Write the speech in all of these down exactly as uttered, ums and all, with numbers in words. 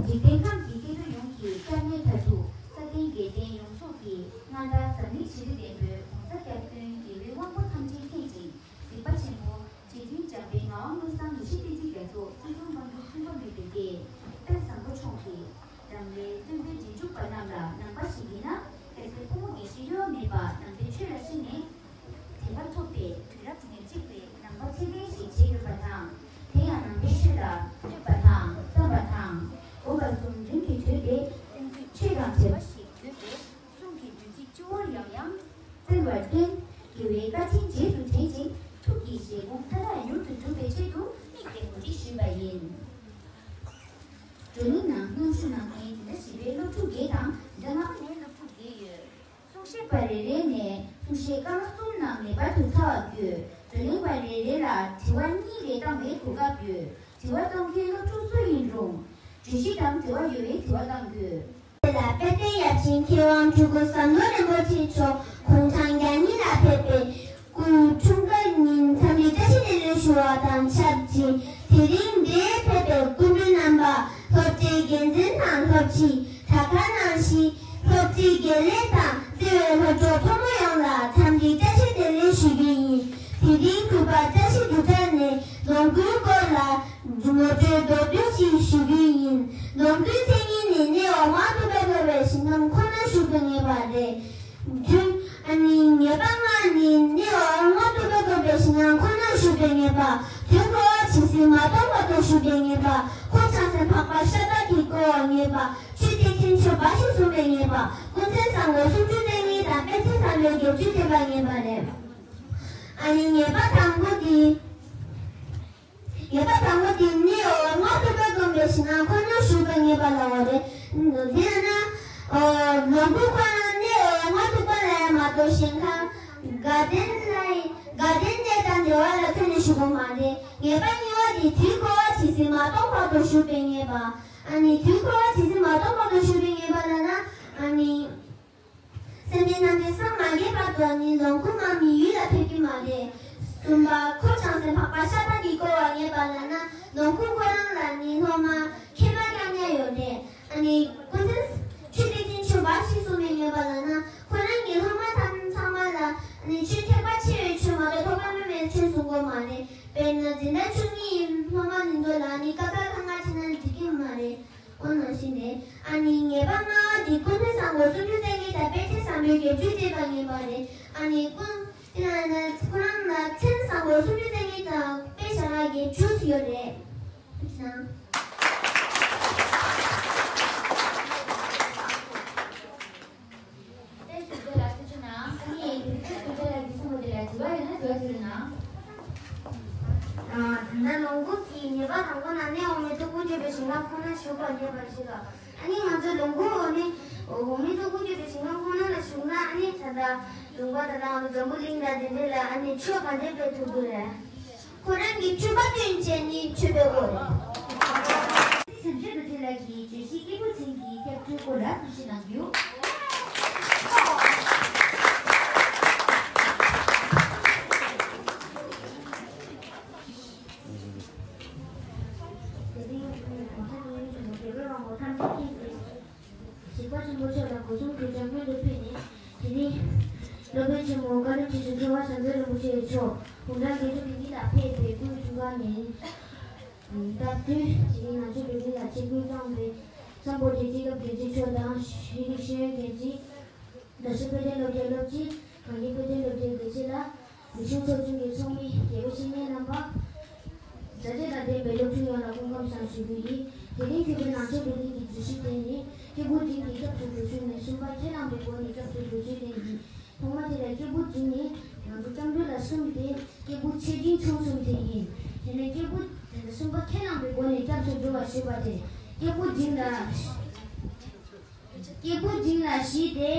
འཇིག་རྟེན་ཁམས་ཀྱི་སྐྱེ་འགྲོ་ཡོངས་ཀྱི་སྐྱབས་གནས་མཐར་ཐུག་ས་སྟེང་རྒྱལ་བསྟན་ཡོངས་རྫོགས་ཀྱི་མངའ་བདག་འཛམ་གླིང་ཞི་བདེ་ལྡན་པའི་གོང་ས་སྐྱབས་མགོན་རྒྱལ་བའི་དབང་པོ་ཐམས་ཅད་མཁྱེན་ཅིང་གཟིགས་པ་ཆེན་པོ་རྗེ་བཙུན་འཇམ་དཔལ་ངག་དབང་བློ་བཟང་ཡེ་ཤེས་བསྟན་འཛིན་རྒྱ་མཚོ་སྐུ་གསུང་ཐུགས་ཀྱི་མཚུངས་པ་མེད་པའི་རྒྱལ་དཔལ་བཟང་པོ་མཆོག་གིས་རང་རེའི་སྟོན་པའི་རྗེས་འཇུག་པ་རྣམས་ལ་ནང་པ་ཞིག་ཡིན་ན་སྐྱ་སེར་ཕོ་མོ་དགེ་བཤེས་གཡོ་བ་མེད་པར་ནང་པའི་ཆོས་ལ་ཤེས་ནས་དད་པ་ཐོབ་པའི་དུས་རབས་ཉེར་གཅིག་པའི་ནང་པ་ཚད་ལྡན་ཞིག་བྱས་ཡོད་པ་དང་། དེ་ཡང་ནང་པའི་ཆོས་ལ་བསྟོད་པ་དང་བསམ་པ་དང་དགོངས་པ་གསུམ་རིམ་གྱིས་དྲིལ་ཏེ་སེམས་རྒྱུད་ཆོས་དང་བྲལ་བ་ཞིག་ཡོད་པས། གསུང་གི་བདུད་རྩི་སྤྱི་བོར་ཡང་ཡང་བཙིར་བར་བརྟེན། དགེ་བའི་བཀའ་དྲིན་རྗེས་སུ་དྲན་ཅིང་ཐུགས་ཀྱི་བཞེད་དགོངས་མཐའ་དག་མྱུར་དུ་འགྲུབ་པའི་ཆེད་དུ་དམིགས་ཏེ་གོ་སྒྲིག་ཞུས་པ་ཡིན། བགྲོ་གླེང་ནང་མཉམ་ཞུགས་གནང་མཁན་འཛིན་གྲྭ་བཞི་པའི་སློབ་ཕྲུག་བརྒྱད་དང་འཛིན་གྲྭ་ལྔ་པ་ནས་སློབ་ཕྲུག་བརྒྱད་ཡོད། གསུང་བཤད་པ་རེ་རེ་ནས་གསུང་བཤད་སྐར་མ་གསུམ་ནང་ངེས་པར་དུ་ཚར་བ་དགོས། བགྲོ་གླེང་པ་རེ་རེ་ལ་དྲི་བ་གཉིས་རེ་བཏང་བའི་གོ་སྐབས་ཡོད། དྲི་བ་གཏོང་མཁན་སློབ་ཕྲུག་སུ་ཡིན་རུང་། བརྗོད་གཞི་དང་འབྲེལ་བ་ཡོད་པའི་དྲི་བ་གཏང་དགོས། དེ་ལ་དཔལ་ལྡན་ཡབ་ཆེན་མཁས་དབང་སྤྲུལ་སྐུ་ཟམ་གདོང་རིན་པོ་ཆེ་མཆོག་གུང་ཐང་རྒྱ་གཉིས་ལ་ཕེབས་པའི་སྐུའི་འཁྲུངས་སྐར་ཉིན་འཚམས་འདྲིའི་བཀྲ་ཤིས་བདེ་ལེགས་ཞུ་བ་དང་ཆབས་ཅིག་དེ་རིང་འདིར་ཕེབས་པའི་སྐུ་མགྲོན་རྣམ་པ། སློབ་གྲྭའི་འགན་འཛིན་དང་སློབ་སྤྱི། དྲ་གྲོགས་ནང་བཞིན་སློབ་གྲྭའི་དགེ་ལས་དང་བརྩེ་བའི་སློབ་གྲོགས་ཕོ་མོ་ཡོངས་ལ་འཚམས་འདྲིའི་བཀྲ་ཤིས་བདེ་ལེགས་ཞུ་རྒྱུ་ཡིན། དེ་རིང་གུས་པ་བཀྲ་ཤིས་སྒྲུབ་གྲྭ་ནས་ལོངས་སྐུའི་སྐོར་ལ་ངོ་སྤྲོད་མདོར་བསྡུས་ཤིག་ཞུ་རྒྱུ་ཡིན། ལོངས་སྐུའི་མཚན་ཉིད་ནི་གནས་འོག་མ་ཐུབ་པས་བསྐོར་བའི་ཞིང་ཁམས་ཁོ་ནར་བཞུགས་པའི་ངེས་པ་རེད། རྒྱུ། ཨ་ནི་ངེས་པ་ལྔ་ནི་གནས་འོག་མ་ཐུབ་པས་བསྐོར་བའི་ཞིང་ཁམས་ཁོ་ནར་བཞུགས་པའི་ངེས་པ། དུས་འཁོར་བ་ཇི་སྲིད་མ་སྟོངས་བར་དུ་བཞུགས་པའི་ངེས་པ། འཁོར་བྱང་སེམས་འཕགས་པ་ཤ་སྟག་གིས་བསྐོར་བའི་ངེས་པ། ཆོས་ཐེག་ཆེན་ཆོས་འབའ་ཞིག་གསུངས་པའི་ངེས་པ། ཀུན་མཁྱེན་བཟང་པོ་སུམ་ཅུ་རྩ་གཉིས་དང་དཔལ་ཁྲི་བཟང་པོའི་བརྒྱད་ཅུ་བསྟན་པ་ངེས་པ་རེད། ཨ་ནི་ངེས་པ་དང་པོ་དེ། ངེས་པ་དང་པོ་དེ་ནི་འོ་ལྔ་ཐུབ་པས་བསྐོར་བའི་ཞིང་ཁམས་ཁོ་ནར་བཞུགས་པའི་ངེས་པ་ལ་འོ་རེད། དེ་ཡང་ན། ལོངས་སྐུ་ཁོ་རང་ནི་འོ་ལྔ་ཐུབ་པ་ལ་ཡང་མ་གཏོགས་ཞིང་ཁམས་དགའ་ལྡན་ལ་དགའ་ལྡན་གནས་དང་བདེ་བ་ལ་ཁྱོན་ནས་བཞུགས་པ་མ་རེད། ངེས་པ་གཉིས་པ་དེ་དུས་འཁོར་བ་ཇི་སྲིད་མ་སྟོངས་བར་དུ་བཞུགས་པའི་ངེས་པ། ཨ་ནི་དུས་འཁོར་བ་ཇི་སྲིད་མ་སྟོངས་བར་དུ་བཞུགས་པའི་ངེས་པ་ལ་ན། ཨ་ནི། སེམས་ཅན་ཐམས་ཅད་སངས་མ་རྒྱས་བར་དུ་ནི་ལོངས་སྐུ་མ་མི་ཡུལ་ལ་ཕེབས་ཀྱི་མ་རེད། གསུམ་པ། འཁོར་བྱང་སེམས་འཕགས་པ་ཤ་སྟག་གིས་བསྐོར་བ་ངེས་པ་ལ་ན་ལོངས་སྐུ་ཁོ་རང་ལ་ནི་སློབ་མ་མཁས་པ་རྐྱང་རྐྱང་ཡོད་རེད། ཨ་ནི་ཀུན་མཁྱེན་ཆོས་ཐེག་ཆེན་ཆོས་འབའ་ཞིག་གསུངས་པའི་ངེས་པ་ལ་ན་ཁོ་རང་གི་སློབ་མ་ཐམས་ཚང་མ་ལ་ནི་ཆོས་ཐེག་པ་ཆེ་བའི་ཆོས་མ་གཏོགས་ཐོགས་པ་མེད་པའི་ཆོས་གསུང་གི་མ་རེད། དཔེར་ན་འཛིན་གྲྭ་བཅུ་གཉིས་ཡི་སློབ་མ་འདི་ཚོ་ལ་ནི་སྐབས་འཕར་ཁག་ལྔ་བྱས་ན་འགྲིག་གི་མ་རེད། འོ་ན་བཞིན་ནས་ཨ་ནི་ངེས་པ་ལྔ་པ་འདི་ཀུན་མཁྱེན་བཟང་པོ་སུམ་ཅུ་རྩ་གཉིས་དང་དཔལ་ཁྲི་བཟང་པོའི་བརྒྱད་ཅུ་བྱས་པ་ངེས་པ་རེད། ཨ་ནི་ཀུན་དེ་ན་ན་ཁོ་རང་ལ་མཚན་བཟང་པོ་སུམ་ཅུ་རྩ་གཉིས་དང་དཔེ་བྱ་བ་བརྒྱད་ཅུ་ཡོད་རེད། ཁྱེད་རང་དཔེ་ཞུ་རྒྱུ་ལ་ཐུགས་རྗེ་གནང་། ཨ་ནི་དཔེ་ཞུ་རྒྱུ་ལ་གི་གསུང་བ་དེ་ལ་དྲི་བ་ཡོད་ན་དྲི་བ་དྲིས་གནང་། ད་ལོངས་སྐུ་གི་ངེས་པ་དང་པོ་ན་གནས་འོག་མིན་སྟོང་པར་གྱུར་པའི་ཞིང་ཁམས་ཁོ་ནར་བཞུགས་པ་ངེས་པར་བྱེད་ལ། ཨ་ནི་ང་ཚོ་ལོངས་སྐུ་འོག་མིན་འོག་མིན་སྟོང་པར་གྱུར་པའི་ཞིང་ཁམས་ཁོ་ན་ལ་བཞུགས་ན་ཨ་ནི་ད་ལྟ་ལུང་པ་ད་ལྟ་ང་ཚོ་འཛམ་བུ་གླིང་དང་དེ་འདྲ་ལ་ཨ་ནི་ཆོས་ག་འདྲ་སྤེལ་ཐུབ་ཀྱི་རེད། ཁོ་རང་གི་སྤྲུལ་པ་སྟོན་བྱས་ནས་མཆོད་པའི་འོག་རེད། སེམས་ཅན་དུ་དེ་ལ་གི་བརྗོད་གཞི་སྐྱེས་བུ་འཛིན་གྱི་སྐྱབས་འགྲོའི་སྐོར་ལ་གསུང་བཤད་གནང་རྒྱུ། དེ་རིང་གོང་ས་སྐྱབས་མགོན་ཆེན་པོ་རྒྱལ་བའི་དབང་པོ་ཐམས་ཅད་མཁྱེན་ཅིང་གཟིགས་པ་ཆེན་པོ་མཆོག་ལ་སྒོ་གསུམ་གྱི་སྐྱབས་མགོན་དུ་ཕུལ་ནས། དེ་ནས་སློབ་དཔོན་ཆེན་མོ་བཀའ་བློན་ཁྲི་ཟུར་མཁས་དབང་བྱམས་མཛད་རིན་པོ་ཆེ་མཆོག་དགུང་གྲངས་བརྒྱད་ཅུ་གྱ་གཉིས་ལ་ཕེབས་པའི་སྐུའི་འཁྲུངས་སྐར་ཉིན་སྟབས་བསྟུན། དེ་ནས་ང་ཚོའི་བོད་མི་ལ་གཅིག་གྱུར་བཏང་བའི་གཙང་པོ་རྒྱལ་གཅེས་སྐབས་འགན་འཛིན་མཆོག་དང་། ཤེས་རིག་ཤེས་ཡོན་འགན་འཛིན། བརྡ་བརྒྱུད་དཔེ་སྟོན་སློབ་གྲྭའི་སློབ་སྤྱི། གངས་སྐྱིད་དཔེ་སྟོན་སློབ་གྲྭའི་དགེ་ཆེ་ལགས། ལུས་ཤུགས་ཚོགས་ཆུང་གི་ཚོགས་མི། རྒྱལ་པོ་བཤེས་གཉེན་རྣམ་པ། མཛའ་བརྩེ་དང་ལྡན་པའི་སློབ་ཕྲུག་ཡོངས་ལ་སྐུ་ཁམས་བཟང་ཞུ་རྒྱུ་ཡིན། དེ་རིང་གུས་པས་ནང་ཆོས་བགྲོ་གླེང་གི་བརྗོད་གཞི་དེ་ནི། སྐྱེས་བུ་འབྲིང་གིས་སྐྱབས་སུ་འགྲོ་ཚུལ་ནས། གསུམ་པ་ཁས་བླངས་པའི་སྒོ་ནས་སྐྱབས་སུ་འགྲོ་ཚུལ་བསྟན་གྱི། ཐོག་མ་དེ་ལ་སྐྱེས་བུ་འབྲིང་ནི་ང་ཚོ་སྐྱབས་འགྲོ་ལ་གསུམ་སྟེ། སྐྱེས་བུ་ཆེ་འབྲིང་ཆུང་གསུམ་དེ་ཡིན། དེ་ནས་སྐྱེས་བུ་དེ་ལ་གསུམ་པ་ཁས་བླངས་པའི་སྒོ་ནས་སྐྱབས་སུ་འགྲོ་བ་ཞུས་པ་དེ། སྐྱེས་བུ་འབྲིང་ལ། སྐྱེས་བུ་འབྲིང་ལ་བཞི་སྟེ།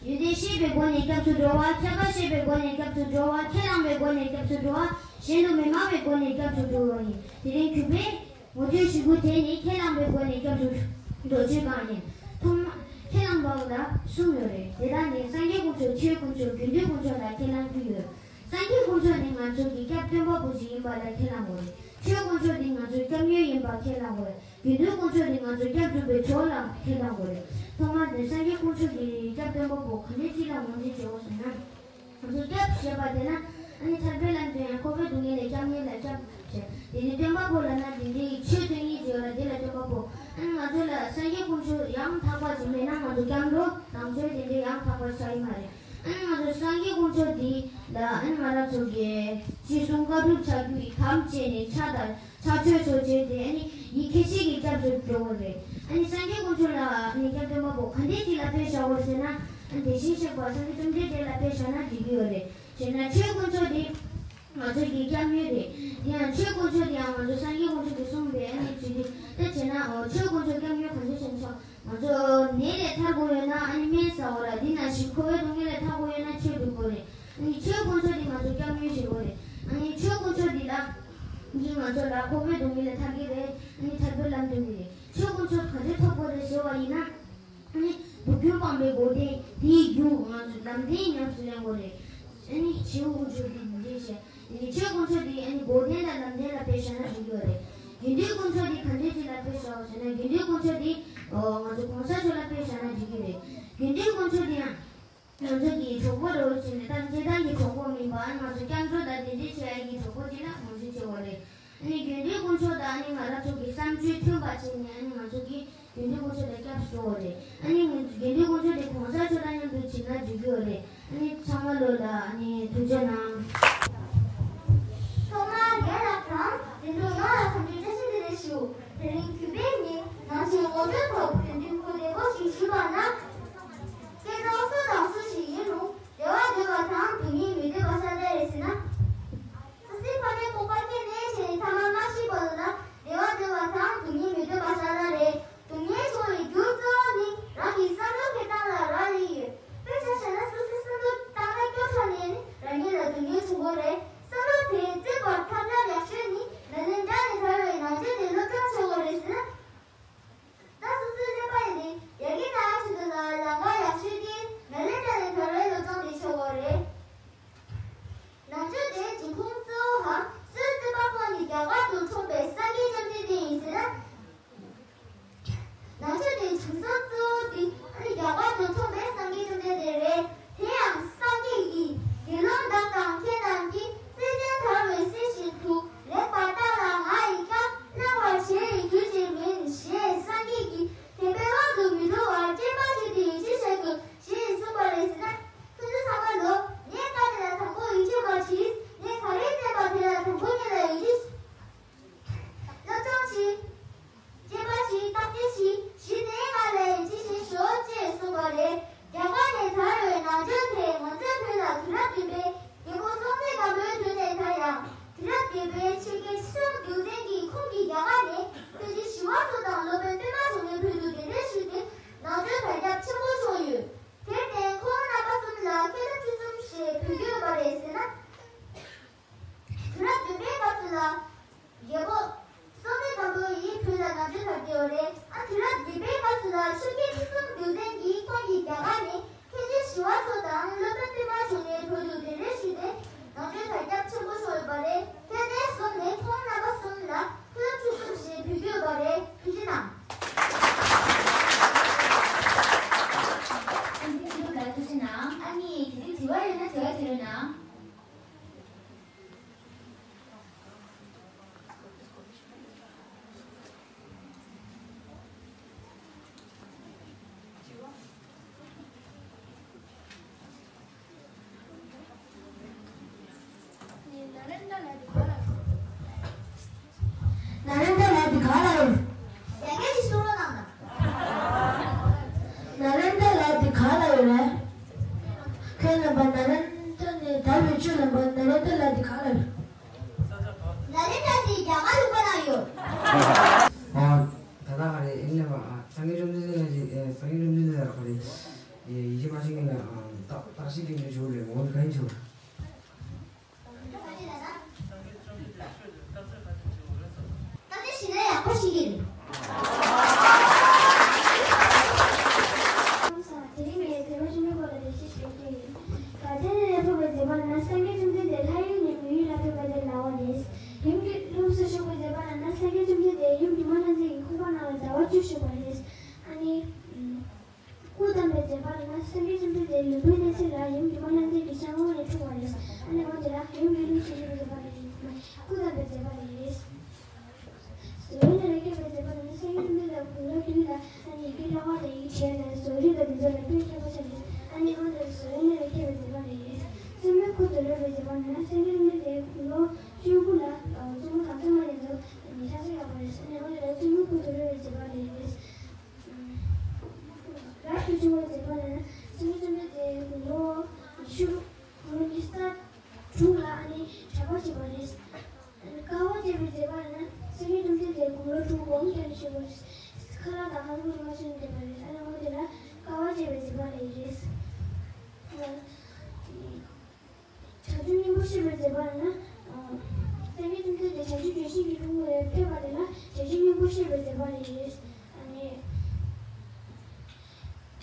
ཡོན་ཏན་ཤེས་པའི་སྒོ་ནས་སྐྱབས་སུ་འགྲོ་བ། ཁྱད་པར་ཤེས་པའི་སྒོ་ནས་སྐྱབས་སུ་འགྲོ་བ། ཁས་བླངས་པའི་སྒོ་ནས་སྐྱབས་སུ་འགྲོ་བ། གཞན་དུ་མི་སྨྲ་བའི་སྒོ་ནས་སྐྱབས་སུ་འགྲོ་བ་ཡིན། དེ་རིང་གུས་པས་ངོ་སྤྲོད་ཞུ་རྒྱུ་དེ་ནི་ཁས་བླངས་པའི་སྒོ་ནས་སྐྱབས་སུ་འགྲོ་ཚུལ་གང་ཡིན། ཐོག་མ་ཁས་བླངས་པ་ལ་གསུམ་ཡོད་རེད། དེ་དག་ནི་སངས་རྒྱས་དཀོན་མཆོག་ཆོས་དཀོན་མཆོག་དགེ་འདུན་དཀོན་མཆོག་ལ་ཁས་བླངས་རྒྱུ་ཡོད། སངས་རྒྱས་དཀོན་མཆོག་ནི་ང་ཚོ་གི་སྐྱབས་སྟོན་པ་པོ་ཞིག་ཡིན་པ་ལ་ཁས་བླངས་དགོས་རེད། ཆོས་དཀོན་མཆོག་ནི་ང་ཚོའི་སྐྱབས་གནས་ཡིན་ ཁས་བླངས་དགོས་རེད། དགེ་འདུན་དཀོན་མཆོག་དེ་ང་ཚོ་སྐྱབས་སྒྲུབ་པའི་གྲོགས་ལ་ཁས་བླངས་དགོས་རེད། ཐོག་མར་དེ་སངས་རྒྱས་དཀོན་མཆོག་གི་སྐྱབས་སྟོན་པ་པོ་ག་འདྲས་ཅིག་ལ་ངོས་འཛིན་བྱེད་དགོས་ཟེར་ན། ང་ཚོ་སྐྱབས་ཞེས་པ་དེ་ན་ཨ་ནི་ཐར་པའི་ལམ་སྟོན་ཡང་འཁོར་བའི་སྡུག་བསྔལ་ལས་སྐྱབས་མཁན་ལ་སྐྱབས་ཞེས། དེ་ནི་སྟོན་པ་པོ་ལབ་ན་དེ་འདྲའི་ཆོས་སྟོན་མཁན་ཅིག་ཡོད་ལ་དེ་ལ་སྟོན་པ་པོ། ཨ་ནི་ང་ཚོ་ལ་སངས་རྒྱས་དཀོན་མཆོག་ཡང་དག་པ་ཅིག་མེད་ན་ང་ཚོ་སྐྱབས་འགྲོ་དང་ཚོའི་དེ་འདྲའི་ཡང་དག་པ་ཆགས་ཀྱི་མ་རེད། ཨ་ནི་ང་ཚོ་སངས་རྒྱས་དཀོན་མཆོག་འདི་ལ་ཨ་ནི་ང་རང་ཚོ་གི་ཅི་གསུང་བཀའ་སྒྲུབ་བྱ་རྒྱུ་ཡི་དམ་བཅས་ནས་ཕྱག་དང་ཕྱག་མཆོད་སོགས་བྱས་ཏེ་ཨ་ནི་ཡིད་ཁྱེད་ཤེས་ཀྱི་སྐྱབས་སུ་འགྲོ་དགོས་རེད། ཨ་ནི་སངས་རྒྱས་དཀོན་མཆོག་ལ་ཨ་ནི་སྐྱབས་སྟོན་པ་པོ་ག་འདྲས་ཅིག་ལ་དཔེ་བཞག་དགོས་ཟེར་ན། ཨ་ནི་དེ་བཞིན་གཤེགས་པ་སངས་རྒྱས་བཅོམ་ལྡན་འདས་ལ་དཔེ་བཞག་ན་འགྲིག་གི་ཡོད་རེད། བྱས་ན་ཆོས་དཀོན་མཆོག་དེ་ང་ཚོ་གི་སྐྱབས་གནས་རེད། དེ་ཡང་ཆོས་དཀོན་མཆོག་དེ་ཡང་ང་ཚོ་སངས་རྒྱས་དཀོན་མཆོག་གིས་གསུངས་པའི་ཨ་ནི་ཚུལ་དེ་ད་བྱས་ན་ཨོ་ཆོས་དཀོན་མཆོག་སྐྱབས་གནས་ག་འདྲས་ཟེར་ན། ང་ཚོ་ནད་ལས་ཐར་དགོས་ཡོད་ན་ཨ་ནི་སྨན་ཟ་དགོས་ར། དེ་ནང་བཞིན་འཁོར་བའི་སྡུག་བསྔལ་ལས་ཐར་དགོས་ཡོད་ན་ཆོས་སྒྲུབ་དགོས་རེད། ཨ་ནི་ཆོས་དཀོན་མཆོག་དེ་ང་ཚོ་སྐྱབས་གནས་བྱེད་དགོས་རེད། ཨ་ནི་ཆོས་དཀོན་མཆོག་དེ་ལ་གིས་ང་ཚོ་ལ་འཁོར་བའི་སྡུག་བསྔལ་ལས་ཐར་གྱི་རེད། ཨ་ནི་ཐར་པའི་ལམ་སྟོན་གྱི་རེད། ཆོས་དཀོན་མཆོག་ག་འདྲས་ཐོབ་དགོས་རེད་ཟེར་བ་ཡིན་ན། ཨ་ནི་སྡུག་བསྔལ་སྤངས་པའི་སྒོ་སྟེ་དེའི་རྒྱུ་ང་ཚོ་ལམ་བདེན་ཉམས་སུ་ལེན་དགོས་རེད། ཨ་ནི་བྱིའུ་དཀོན་མཆོག་དེ་འདི་འདྲས་བྱས། ཨ་ནི་ཆོས་དཀོན་མཆོག་དེ་ཨ་ནི་སྒོ་སྟེ་དང་ལམ་བདེན་ལ་དཔེ་བཞག་ན་འགྲིག་གི་ཡོད་རེད། དགེ་འདུན་དཀོན་མཆོག་དེ་ག་འདྲས་ཅིག་ལ་དཔེ་བཞག་ཟེར་ན། དགེ་འདུན་དཀོན་མཆོག་དེ་ཨོ་ང་ཚོ་གོང་ས་མཆོག་ལ་དཔེ་བཞག་ན་འགྲིག་གི་རེད། དགེ་འདུན་དཀོན་མཆོག་དེ་ཡང་ང་ཚོ་གི་གྲོགས་པོ་རེད་བྱས་ནས་ད་སྤྱིར་བཏང་གི་གྲོགས་པོ་མིན་པ། ང་ཚོ་སྐྱབས་འགྲོ་དང་དེ་འདྲས་བྱེད་ཡ་གི་གྲོགས་པོ་ཅིག་ལ་ངོས་འཛིན་བྱེད་དགོས་རེད། ཨ་ནི་དགེ་འདུན་དཀོན་མཆོག་དང་ཨ་ནི་ང་རང་ཚོ་གི་བསམ་སྤྱོད་མཐུན་པ་བྱས་ནས་ཨ་ནི་ང་ཚོ་གི་དགེ་འདུན་དཀོན་མཆོག་དང་སྐྱབས་སུ་འགྲོ་དགོས་རེད། ཨ་ནི་དགེ་འདུན་དཀོན་མཆོག་དེ་གོང་ས་མཆོག་དང་མཉམ་དུ་བྱེད་ན་འགྲིག་གི་ཡོད་རེད། ཨ་ནི་ཚང་མ་ལོ་ལ་ཨ་ནི་ཐུགས་རྗེ་གནང་། ཐོག་མར་རྒན་ལགས་དང་འཛིན་གྲོགས་ཡོངས་ལ་འཚམས་འདྲི་བཀྲ་ཤིས་བདེ་ལེགས་ཞུ། དེ་རིང་གུས་པས་ངས་ནང་ཆོས་ངོ་སྤྲོད་ཐོག་དགེ་འདུན་སྐུ་བདེ་པོ་ཞིག་ཞུས་པ་ན། སྐྱེ་འགྲོ་སུ་དང་སུ་ཞིག་ཡིན་རུང་བདེ་བ་འདོད་པ་དང་སྡུག་བསྔལ་མི་འདོད་པ་ཤ་སྟག་རེད་ཟེར་ན། སོ་སོའི་ཕ་མའི་ཁོག་པ་སྐྱེས་ནས་བྱས་ནས་ཐ་མ་མ་ཤི་བར་དུ་ན་བདེ་བ་འདོད་པ་དང་སྡུག་བསྔལ་མི་འདོད་པ་ཤ་སྟག་རེད། སྡུག་བསྔལ་བྱུང་བའི་རྒྱུ་གཙོ་བོ་ནི་རང་གི་བསམ་བློ་འཁྱེར་སྟངས་ལ་རག་ལས་ཡོད། དཔེར་ཆ་བཞག་ན་སོ་སོའི་བསམ་བློ་བཏང་ན་སྐྱོ་དྲགས་ནས་ནི་རང་ཉིད་ལ་སྡུག་བསྔལ་བྱུང་གི་རེད། བསམ་བློ་དེ་བཙོས་པར་ཐབས་ལམ་ཡག་ཤོས་ནི་ནཱ་ལེནྡྲ་ནས་དར་བའི་ནང་ཆོས་དེ་སློབ་སྦྱོང་བྱེད་དགོས་རེད་ཟེར་ན། ད་སོ་སོའི་ཀླད་པ་ཡིན་ཏེ་ཡ་གི་ད་ཆུ་དུ་ན་ལམ་ཁ་ཡག་ཤོས་དེ་ནཱ་ལེནྡྲ་ནས་དར་བའི་སློབ་སྦྱོང་དེ་བྱེད་དགོས་རེད། ནང་ཆོས་དེའི་འབྱུང་ཁུངས་གཙོ་བོ་ཧ་སོའི་བརྩོན་པ་ཁོང་ནི་རྒྱ་གར་དུ་འཁྲུངས་པའི་སངས་རྒྱས་བཅོམ་ལྡན་འདས་ཡིན་ཟེར་ན། ནང་ཆོས་དེའི་འབྱུང་ས་གཙོ་བོ་དེ་ཨ་ནི་རྒྱ་གར་དུ་འཁྲུངས་པའི་སངས་རྒྱས་བཅོམ་ལྡན་འདས་རེད། དེ་ཡང་སངས་རྒྱས་ཀྱིས་དགེ་སློང་བདག་དང་ཁྱེད་རྣམས་ཀྱིས་བརྩེ་ལྡན་དར་བའི་གསེར་བཞིན་དུ་ལེགས་པར་བརྟགས་ལ་ང་ཡི་བཀའ་བླང་བར་བྱེད་པའི་རྒྱུ་ཞིག་མིན་ཞེས་སངས་རྒྱས་ཀྱིས་དད་པའི་དབང་དུ་མི་འགྲོ་བར་སྤྱན་པ་ཕྱེ་སྟེ་ཡིད་ཆེས་བྱ་དགོས་ཞེས་གསུངས་པ་རེད་ཟེར་ན། ཁྱོད་ཚོ་ཚང་མ་ལོ། ངས་བཀའ་དེ་ལ་དང་པོ་ཡིད་ཆེས་མ་བྱས། ངས་ག་རེ་བསྟན་པ་དེ་ལ་དང་པོ་ཉན་ལ་ཡིད་ཆེས། སློབ་སྦྱོང་བྱས། དཔྱད་པ་བྱས། བརྟག་དཔྱད་བྱས། གཞི་ནས་ང་ལ་ཡིད་ཆེས་བྱེད་ཤོག་ཅེས་གསུངས་པ་རེད། རྒྱ་གར་ནས་དར་བའི་ནང་ཆོས་དེ་ང་ཚོའི་བོད་ལ་དུས་རབས་བདུན་པའི་རྒྱལ་པོ་སྲོང་བཙན་སྒམ་པོའི་དུས་ནས་དར་ཡང་། དུས་རབས་བརྒྱད་པའི་ཆོས་རྒྱལ་ཁྲི་སྲོང་ལྡེའུ་བཙན་གྱིས་ཁོང་གི་རྒྱ་གར་ནས་ཐེག་ཆེན་ཞི་བ་འཚོ་དང་སློབ་དཔོན་པདྨ་འབྱུང་གནས་བོད་དུ་གདན་འདྲེན་ཞུས་ཏེ་ནང་ཆོས་དར་ཁྱབ་ཆེན་པོ་བྱུང་ཡོད། དེར་བརྟེན་ཁོང་རྣམ་པ་གསུམ་ལ་མཁས་གྲུབ་བཅུ་གསུམ་ཞེས་འབོད་ཀྱི་ཡོད་པ་རེད་ཟེར་ན། དུས་རབས་བདུན་པའི་སྐབས་སུ་ལ། རྒྱལ་པོ་སྲོང་བཙན་སྒམ་པོ་ཡིས་བོད་ལ་ནང་ཆོས་དར་ཏེ་ཡོད་རེད། ཨ་དུས་རབས་བརྒྱད་པའི་སྐབས་སུ་ལ་ཆོས་རྒྱལ་ཁྲི་སྲོང་ལྡེའུ་བཙན་གྱིས་ཁོང་གིས་རྒྱ་གར་ནས་མཁན་ཆེན་ཞི་བ་འཚོ་དང་སློབ་དཔོན་པདྨ་འབྱུང་གནས་བོད་དུ་གདན་འདྲེན་ཞུས་ཏེ་ནང་ཆོས་དར་ཁྱབ་ཆེན་པོ་བྱུང་ཡོད་པ་རེད། དེ་ནས་བཟུང་ནས་ཁོང་རྣམ་པ་གསུམ་ལ་མཁས་གྲུབ་བཅུ་གསུམ་ཞེས་འབོད་ཀྱི་ཡོད་པ་རེད། ཐུགས་རྗེ་གནང་། ཐུགས་རྗེ་གནང་། ཨ་ནི་དེ་རིང་དྲི་བ་ཡོད་ན་དྲི་བ་དྲི་རོགས་གནང་། ནཱ་ལེནྡྲ་ལ་འདི་ག་ལ་ཡོད། ཡ་གྱལ་གྱི་གསུང་རོགས་གནང་དང་། ནཱ་ལེནྡྲ་ལ་འདི་ག་ལ་ཡོད་རེད། ཁྱེད་རྣམ་པ་ནཱ་ལེནྡྲ་ནས་དར་བའི་ཆོས་ལམ་པ་ནཱ་ལེནྡྲ་ལ་འདི་ག་ལ་ཡོད། ནཱ་ལེནྡྲ་འདི་རྒྱ་གར་ལུང་པ་ན་ཡོད། ཨ། ད་ལྟ་ག་རེ་ཨེ་ནས་པ་ཨ་སངས་རྒྱས་བཅོམ་ལྡན་འདས་ལ་ཞིག་ཨེ་སངས་རྒྱས་བཅོམ་ལྡན་འདས་ལ་ག་རེ་ཡིད་ཆེས་མ་བྱེད་མཁན་ལ་ཨ་བརྟག་བརྟག་ཞིབ་དེ་འདྲ་ཞུ་རེད། ངོ་ག་ཡིན་ཆོ། ད་དེ་ཞིག་ན་ཡག་པོ་ཞིག་ཡིན། དེ་རིང་ངས་མཛད་པ་ཆེན་པོའི་སྐོར་ལ་འགྲེལ་བཤད་ཞུ་རྒྱུ་ཡིན། ག་ཏེ་ནེ་ལ་ཕེབས་པའི་མཛད་པ་ན་སངས་རྒྱས་བཅོམ་ལྡན་འདས་ལྷ་ཡུལ་ནས་མི་ཡུལ་ལ་ཕེབས་པ་དེ་ལ་བ་རེད། རིམ་གྱིས་ལྷུམས་སུ་ཞུགས་པའི་མཛད་པ་ན་ན་སངས་རྒྱས་བཅོམ་ལྡན་འདས་ ཡུམ་སྒྱུ་མ་ལྷ་མཛེས་ཀྱི་ཁོག་པ་ནང་ལ་ཟླ་བ་བཅུ་བཞུགས་པ་རེད། ཨ་ནི། སྐུ་བལྟམས་པའི་མཛད་པ་ལ་ན་སངས་རྒྱས་བཅོམ་ལྡན་འདས་ལུས་པོའི་གནས་ཚུལ་ལ་ཡུམ་སྒྱུ་མ་ལྷ་མཛེས་ཀྱི་ཤ་ཁོག་ནས་འཁྲུངས་པ་རེད། ཨ་ནི་འོ་དེ་ལ་ཡུམ་གྱི་ལུས་ཆེ་ཆུང་གི་མཛད་པ་རེད། སྐུ་བལྟམས་པའི་མཛད་པ་རེད། བཟོ་རིག་ནས་ལེགས་སྐྱེས་པའི་མཛད་པ་ལ་ན་སངས་རྒྱས་བཅོམ་ལྡན་འདས་དགུང་ལོ་བདུན་ལ་ཨ་ནི་ཡི་གེ་ཀློག་པ་དང་ཡི་གེ་བྲིས་ནས་བཟོ་རིག་དང་དེ་ཚོ་ལ་སྤུས་མཁས་པོ་ཆགས་རེད། ཨ་ནི་འོ་དེ་བཟོ་རིག་ནས་ལེགས་སྐྱེས་པའི་མཛད་པ་རེད། བཙུན་མོའི་སྐུ་དུད་འགྲོ་བའི་མཛད་པ་ལ་ན་སངས་རྒྱས་བཅོམ་ལྡན་འདས་དགུང་ལོ་བཅུ་དགུ་ལ་བཙུན་མོ་གང་ཚང་མ་ཡིན་ཚོ་ཉི་ཤར་ས་ཡོད་པ་རེད། ཨ་ནི་འོ་དེ་ལ་བཙུན་མོའི་སྐུ་དུད་འགྲོ་བའི་མཛད་པ་རེད། རབ་ཏུ་བྱུང་བའི་མཛད་པ་ལ་ན་སངས་རྒྱས་བཅོམ་ལྡན་འདས་ལོ་ཉི་ཤུ་ལོ་ཉི་ཤུ་རྩ་དྲུག་ལ་ཨ་ནི་གྲྭ་པ་བྱས་པ་རེད། དཀའ་བ་སྤྱད་པའི་མཛད་པ་ལ་ན་སངས་རྒྱས་བཅོམ་ལྡན་འདས་དགུང་ལོ་དྲུག་འོང་སྟེ་བཞུགས་པ་རེད། ཁ་ལག་དང་ཁ་ལུང་རིན་པོ་ཆེ་ནས་བསྡད་པ་རེད། ཨ་ནི་འོ་དེ་ལ་དཀའ་བ་སྤྱད་པའི་མཛད་པ་ལ་ཡིན་རེད། བྱང་ཆུབ་སྙིང་པོ་བཤད་པའི་མཛད་པ་ལ་ན། སངས་རྒྱས་བཅོམ་ལྡན་འདས་བྱང་ཆུབ་ལྗོན་ཤིང་གི་ཕུང་པོ་ལ་ཕེབས་པ་དེ་ལ་བྱང་ཆུབ་སྙིང་པོ་བཤད་པའི་མཛད་པ་ལ་ཡིན། ཨ་ནི།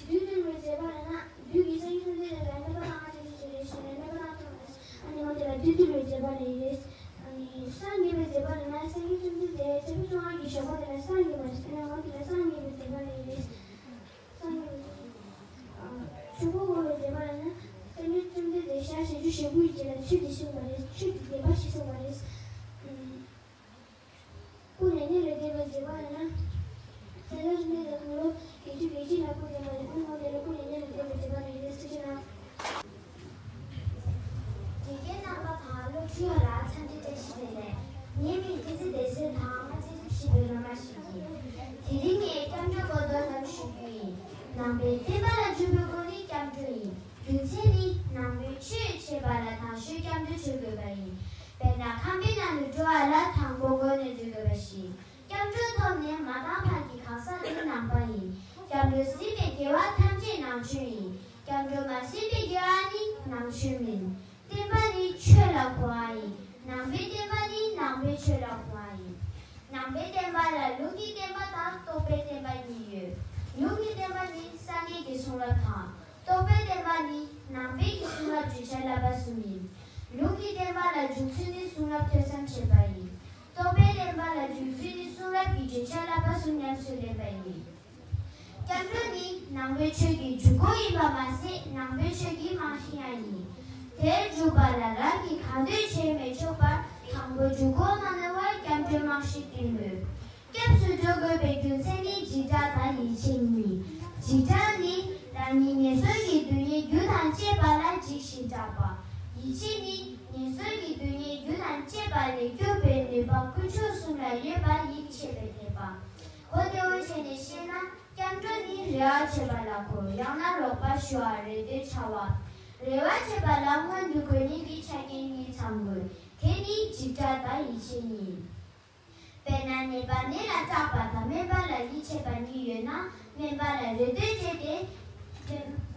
བདུད་བཏུལ་བའི་མཛད་པ་ལ་ན་བདུད་ཀྱིས་སངས་རྒྱས་བཅོམ་ལྡན་འདས་ལ་སྨད་པ་བཏང་བ་ཅན་ཅིག་རེད་ཞེས་ནས་སྨད་པ་བཏང་བཏང་བ་རེད། ཨ་ནི་འོ་དེ་ལ་བདུད་བཏུལ་བའི་མཛད་པ་ལ་ཡིན། ཨ་ནི་སངས་རྒྱས་པའི་མཛད་པ་ལ་ན་སངས་རྒྱས་བཅོམ་ལྡན་འདས་ཚེ་འཕོས་བཅོ་ལྔ་གི་ཞོགས་པ་དེ་ལ་སངས་རྒྱས་པ་རེད། ཨ་ནི་འོ་དེ་ལ་སངས་རྒྱས་པའི་མཛད་པ་ལ་ཡིན། སངས་རྒྱས་པའི་ཆོས་འཁོར་བསྐོར་བའི་མཛད་པ་ལ་ན་སངས་རྒྱས་བཅོམ་ལྡན་འདས་ཞག་བཞི་བཅུ་ཞེ་དགུ་ཡི་རྗེས་ལ་ཆོས་འདི་གསུངས་པ་རེད། ཆོས་འདི་བདེན་པ་ཞེས་གསུངས་པ་རེད། ཀུན་ནས་རྙེད་ལས་འདས་པའི་མཛད་པ་ལ་ན། སངས་རྒྱས་བཅོམ་ལྡན་འདས་དགུང་ལོ་བརྒྱད་ཅུ་གྱ་གཅིག་ལ་སྐུ་བལྟམས་པ་རེད། ཨ་ནི་འོ་དེ་ལ་ཀུན་ནས་རྙེད་ལས་འདས་པའི་མཛད་པ་ལ་ཡིན་རེད། ཐུགས་རྗེ་གནང་། དགེ་རྒན་རྣམ་པ་དང་སློབ་ཕྲུག་ཡོངས་ལ་འཚམས་འདྲི་བཀྲ་ཤིས་བདེ་ལེགས། ངའི་མིང་བསྟན་འཛིན་བདེ་གསལ་དང་ང་ཚན་རིག་བཞི་པའི་སློབ་མ་ཞིག་ཡིན། དེ་རིང་ངས་སྐྱབས་འགྲོའི་སྐོར་དོ་སྣང་ཞུ་རྒྱུ་ཡིན། ནང་པའི་བསྟན་པ་ལ་འཇུག་པའི་སྒོ་ནི་སྐྱབས་འགྲོ་ཡིན། རྒྱུ་མཚན་ནི་ནང་པའི་ཆོས་འཆད་པ་ལ་དང་ཤོས་སྐྱབས་འགྲོ་བྱེད་དགོས་པ་ཡིན། དཔེར་ན་ཁང་པའི་ནང་དུ་འགྲོ་བ་ལ་དང་པོ་སྒོ་ནས་འཛུལ་དགོས་པ་བཞིན། སྐྱབས་འགྲོ་ཐོབ་ནས་མ་བཏང་བར་གྱི་གང་ཟག་ནི་ནང་པ་ཡིན། སྐྱབས་འགྲོ་ཟིན་པའི་དགེ་བ་ཐམས་ཅད་ནང་ཆོས་ཡིན། སྐྱབས་འགྲོ་མ་ཟིན་པའི་དགེ་བ་ནི་ནང་ཆོས་མིན། བསྟན་པ་ནི་ཆོས་ལ་གོ་བ་ཡིན། ནང་པའི་བསྟན་པ་ནི་ནང་པའི་ཆོས་ལ་གོ་བ་ཡིན། ནང་པའི་བསྟན་པ་ལ་ལུགས་ཀྱི་བསྟན་པ་དང་རྟོགས་པའི་བསྟན་པ་གཉིས་ཡོད། ལུགས་ཀྱི་བསྟན་པ་ནི་སངས་རྒྱས་ཀྱི་གསུང་རབ་དང་། རྟོགས་པའི་བསྟན་པ་ནི་ནང་པའི་གི་གསུང་རབ་བརྗོད་བྱ་བསླབ་པ་གསུམ་ཡིན། ལུགས་ཀྱི་བསྟན་པ་ལ་རྒྱུ་མཚན་ནི་གསུང་རབ་ཐོས་བསམ་བྱེད་པ་ཡིན། རྟོགས་པའི་བསྟན་པ་ལ་རྒྱུ་མཚན་ནི་གསུང་རབ་ཀྱི་བརྗོད་བྱ་བསླབ་པ་གསུམ་ཉམས་སུ་ལེན་པ་ཡིན། སྐྱབས་འགྲོ་ནི་ནང་པའི་ཆོས་ཀྱི་འཇུག་སྒོ་ཡིན་པ་མ་ཟད་ནང་པའི་ཆོས་ཀྱི་རྨང་གཞི་ཡང་ཡིན། དེར་འཇུག་པ་ལ་རང་གིས་གང་འདོད་བྱས་མི་ཆོག་པར་དང་པོ་འཇུག་སྒོ་མ་ནོར་བར་སྐྱབས་འགྲོའི་རྨང་གཞི་བཏིང་དགོས། སྐྱབས་སུ་འགྲོ་དགོས་པའི་རྒྱུ་མཚན་ནི་འཇིགས་སྐྲག་དང་ཡིད་ཆེས་ཡིན། འཇིགས་སྐྲག་ནི་རང་ཉིད་ངན་སོང་གི་སྡུག་བསྔལ་རྒྱུ་དང་བཅས་པ་ལ་འཇིགས་ཤིང་སྐྲག་པ། ཡིད་ཆེས་ནི་ངན་སོང་གི་སྡུག་བསྔལ་རྒྱུ་དང་བཅས་པ་ལས་སྐྱོབ་པའི་ནུས་པ་དཀོན་མཆོག་གསུམ་ལ་ཡོད་པར་ཡིད་ཆེས་པའི་དད་པ། གོ་བདེ་བོ་བྱས་ནས་བཤད་ན་སྐྱབས་འགྲོ་ནི་རེ་བ་བྱེད་པ་ལ་གོ། ཡང་ན་རོགས་པ་ཞུ་བ་རེ་འདོད་བྱ་བ། རེ་བ་བྱེད་པ་ལ་སྔོན་དུ་འགྲོ་ནི་གི་ཆ་རྐྱེན་གཉིས་ཚང་དགོས། དེ་ནི་འཇིགས་སྐྲག་དང་ཡིད་ཆེས་ཡིན། དཔེར་ན་ནད་པ་ནད་ལ་སྐྲག་པ་དང་སྨན་པ་ལ་ཡིད་ཆེས་པ་གཉིས་ཡོད་ན་སྨན་པ་ལ་རེ་ལྟོས་བྱས་ཏེ།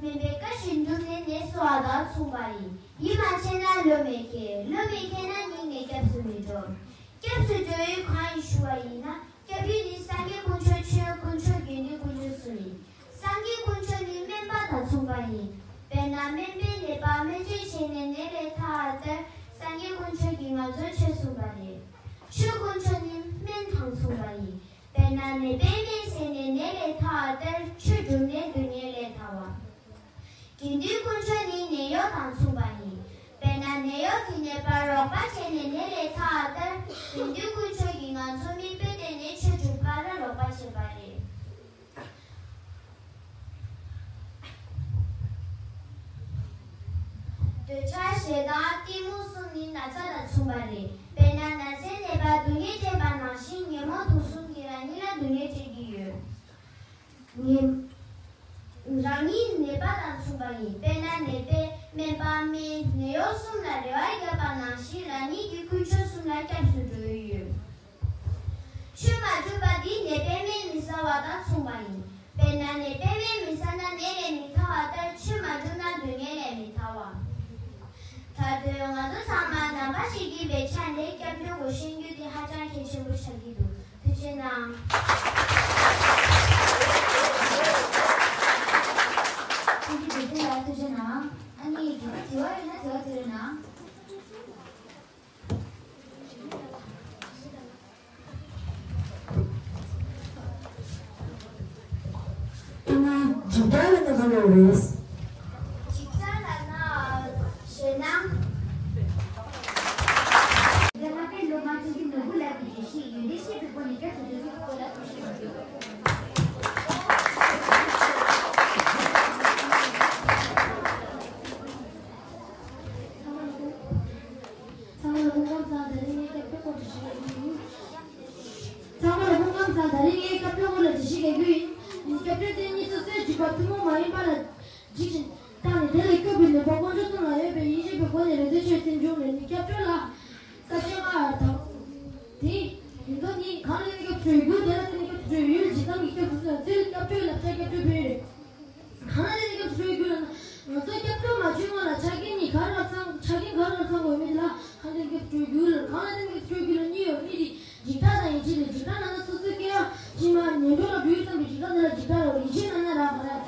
སྨན་པས་བཀའ་བཞིན་བསྒྲུབས་ནས་ནད་གསོ་བ་དང་མཚུངས་པ་ཡིན། ཡིད་མ་ཆེས་ན་བློ་མི་ཁེལ། བློ་མི་ཁེལ་ན་སྙིང་ནས་སྐྱབས་སུ་མི་འགྲོ། སྐྱབས་སུ་འགྲོ་ཡུལ་གང་ཡིན་ཞུ་བ་ཡིན་ན་སྐྱབས་ཡུལ་ནི་སངས་རྒྱས་དཀོན་མཆོག་ཆོས་དཀོན་མཆོག་དགེ་འདུན་དཀོན་མཆོག་གསུམ་ཡིན། སངས་རྒྱས་དཀོན་མཆོག་ནི་སྨན་པ་དང་མཚུངས་པ་ཡིན། དཔེར་ན་སྨན་པས་ནད་པར་སྨན་བཅོས་བྱས་ནས་ནད་ལས་ཐར་བ་ལྟར་སངས་རྒྱས་དཀོན་མཆོག་གིས་ང་ཚོར་ཆོས་གསུངས་པ་རེད། ཆོས་དཀོན་མཆོག་ནི་སྨན་དང་མཚུངས་པ་ཡིན། དཔེར་ན་ནད་པས་སྨན་ཟས་ནས་ནད་ལས་ཐར་བ་ལྟར་ཆོས་བསྒྲུབས་ནས་སྡུག་བསྔལ་ལས་ཐར་བ། དགེ་འདུན་དཀོན་མཆོག་ནི་ནད་གཡོག་དང་མཚུངས་པ་ཡིན། དཔེར་ན་ནད་གཡོག་གིས་ནད་པར་རོགས་པ་བྱས་ནས་ནད་ལས་ཐར་བ་ལྟར་དགེ་འདུན་དཀོན་མཆོག་གིས་ང་ཚོར་མིག་དཔེ་བསྟན་ནས་ཆོས་སྒྲུབ་པར་རོགས་པ་བྱེད་པ་རེད། འདོད་ཆགས་ཞེ་སྡང་གཏི་མུག་གསུམ་ནི་ན་ཚ་དང་མཚུངས་པ་རེད། དཔེར་ན་ན་ཚའི་ནད་པར་སྡུག་བསྔལ་སྤྲད་པ་ནང་བཞིན་ཉོན་མོངས་དུག་གསུམ་གྱིས་རང་ཉིད་ལ་སྡུག་བསྔལ་སྤྲད་ཀྱི་ཡོད། ཉོན། རང་ཉིད་ནད་པ་དང་མཚུངས་པ་ཡིན། དཔེར་ན་ནད་པས་སྨན་པ་སྨན་ནད་གཡོག་གསུམ་ལ་རེ་བ་བརྒྱབ་པ་ནང་བཞིན་རང་ཉིད་ཀྱིས་དཀོན་མཆོག་གསུམ་ལ་སྐྱབས་སུ་འགྲོ་ཡི་ཡོད། ཆོས་མ་སྒྲུབ་པ་འདི་ནད་པས་སྨན་མི་ཟ་བ་དང་མཚུངས་པ་ཡིན། དཔེར་ན་ནད་པས་སྨན་མི་ཟ་ན་ནད་ལས་མི་ཐར་བ་ལྟར་ཆོས་མ་སྒྲུབ་ན་སྡུག་བསྔལ་ལས་མི་ཐར་བ། ད་དུང་ང་ཚོ་ཚང་མ་ནང་པ་ཞིག་ཡིན་པའི་ཆ་ནས་སྐྱབས་འགྲོའི་སྐོར་ཤེས་རྒྱུ་དེ་ཧ་ཅང་གལ་ཆེན་པོ་ཆགས་ཀྱི་འདུག་ཐུགས་རྗེ་གནང་། ཐུགས་རྗེ་ཆེ་ལ་ཐུགས་རྗེ་གནང་། ཨ་ནི་དྲི་བ་ཡོད་ན་དྲི་བ་དེ་རེ་གནང་། ཞིབ་ཕྲ་ལ་ན་ག་ལོ་རེད། ཞིབ་ཕྲ་ལ་ན་ཞེ་ན། རྒན་ལགས་ཀྱིས་སློབ་མ་ཚོ་གི་ནོར་བུ་ལགས་ཀྱི་བརྗོད་གཞི་ཡོན་ཏན་ཞེས་པའི་སྒོ་ནས་སྐྱབས་སུ་འགྲོ་རྒྱུའི་སྐོར་ལ་གསུང་བཤད་གནང་རྒྱུ། ཚང་མ་ལ་སྐུ་ཁམས་བཟང་། ད་རིང་ངས་སྐྱབས་བཅོལ་སྐོར་འགྲེལ་བཤད་རྒྱག་རྒྱུ་ཡིན། ཚང་མ་ལ་སྐུ་ཁམས་བཟང་། ད་རིང་ངས་སྐྱབས་བཅོལ་སྐོར་ལ་འགྲེལ་བཤད་རྒྱག་རྒྱུ་ཡིན། སྐྱབས་བཅོལ་དེ་ཉིད་སོ་སོའི་འཇིགས་པ་ཐུན་མོང་མ་ཡིན་པ་ལ་འཇིགས་ཤིང་སྐྲག་ནས་དེ་ལས་སྐྱོབ་པའི་ནུས་པ་དཀོན་མཆོག་གསུམ་ལ་ཡོད་པའི་ཡིད་ཆེས་པའི་སྒོ་ནས་རེ་འདོད་ཆེ་སེམས་བྱུང་ནས་ནི་སྐྱབས་བཅོལ་ལ་ས་བཅད་ལྔ་དང་། དེ་ཡིན་དོ་ནི་གང་ལ་ནི་སྐྱབས་བཅོལ་ཡུལ་དེ་ལ་ནི་སྐྱབས་བཅོལ་ཡུལ་འཇིགས་སྣང་གི་སྐྱབས་སུ་སོང་ཚུལ་སྐྱབས་བཅོལ་ལ་བཅའ་སྐྱབས་བཅོལ་བོད་རེད། གང་ལ་ནི་སྐྱབས་སུ་འགྲོ་རྒྱུ་ལ་ན། ང་ཚོ་སྐྱབས་བཅོལ་མ་བྱུང་སྔོན་ལ་ཆ་རྐྱེན་གཉིས་ག་རེ་རག་སོང་། ཆ་རྐྱེན་ག་རེ་རག་སོང་དགོས་མེད་ལ་གང་ལ་ནི་སྐྱབས་སུ་འགྲོ་རྒྱུ་ལ། གང་ལ་ནི་སྐྱབས་སུ་འགྲོ་རྒྱུ་ལ་གཉིས་ཡོད། གཉིས་དེ་འཇིགས་སྐྲག་དང་ཡིད་ཆེས་རེད། འཇིགས་སྐྲག་ན་ན་སོ་སོའི་སྐྱེ་བ་ཕྱི་མ་ཉན་འགྲོ་ལ་འགྲོ་ཡི་བསམ་པའི་འཇིགས་སྐྲག་དེ་ལ་འཇིགས་སྐྲག་རེད། ཡིད་ཆེས་ན་ན་རག་ག་རེད།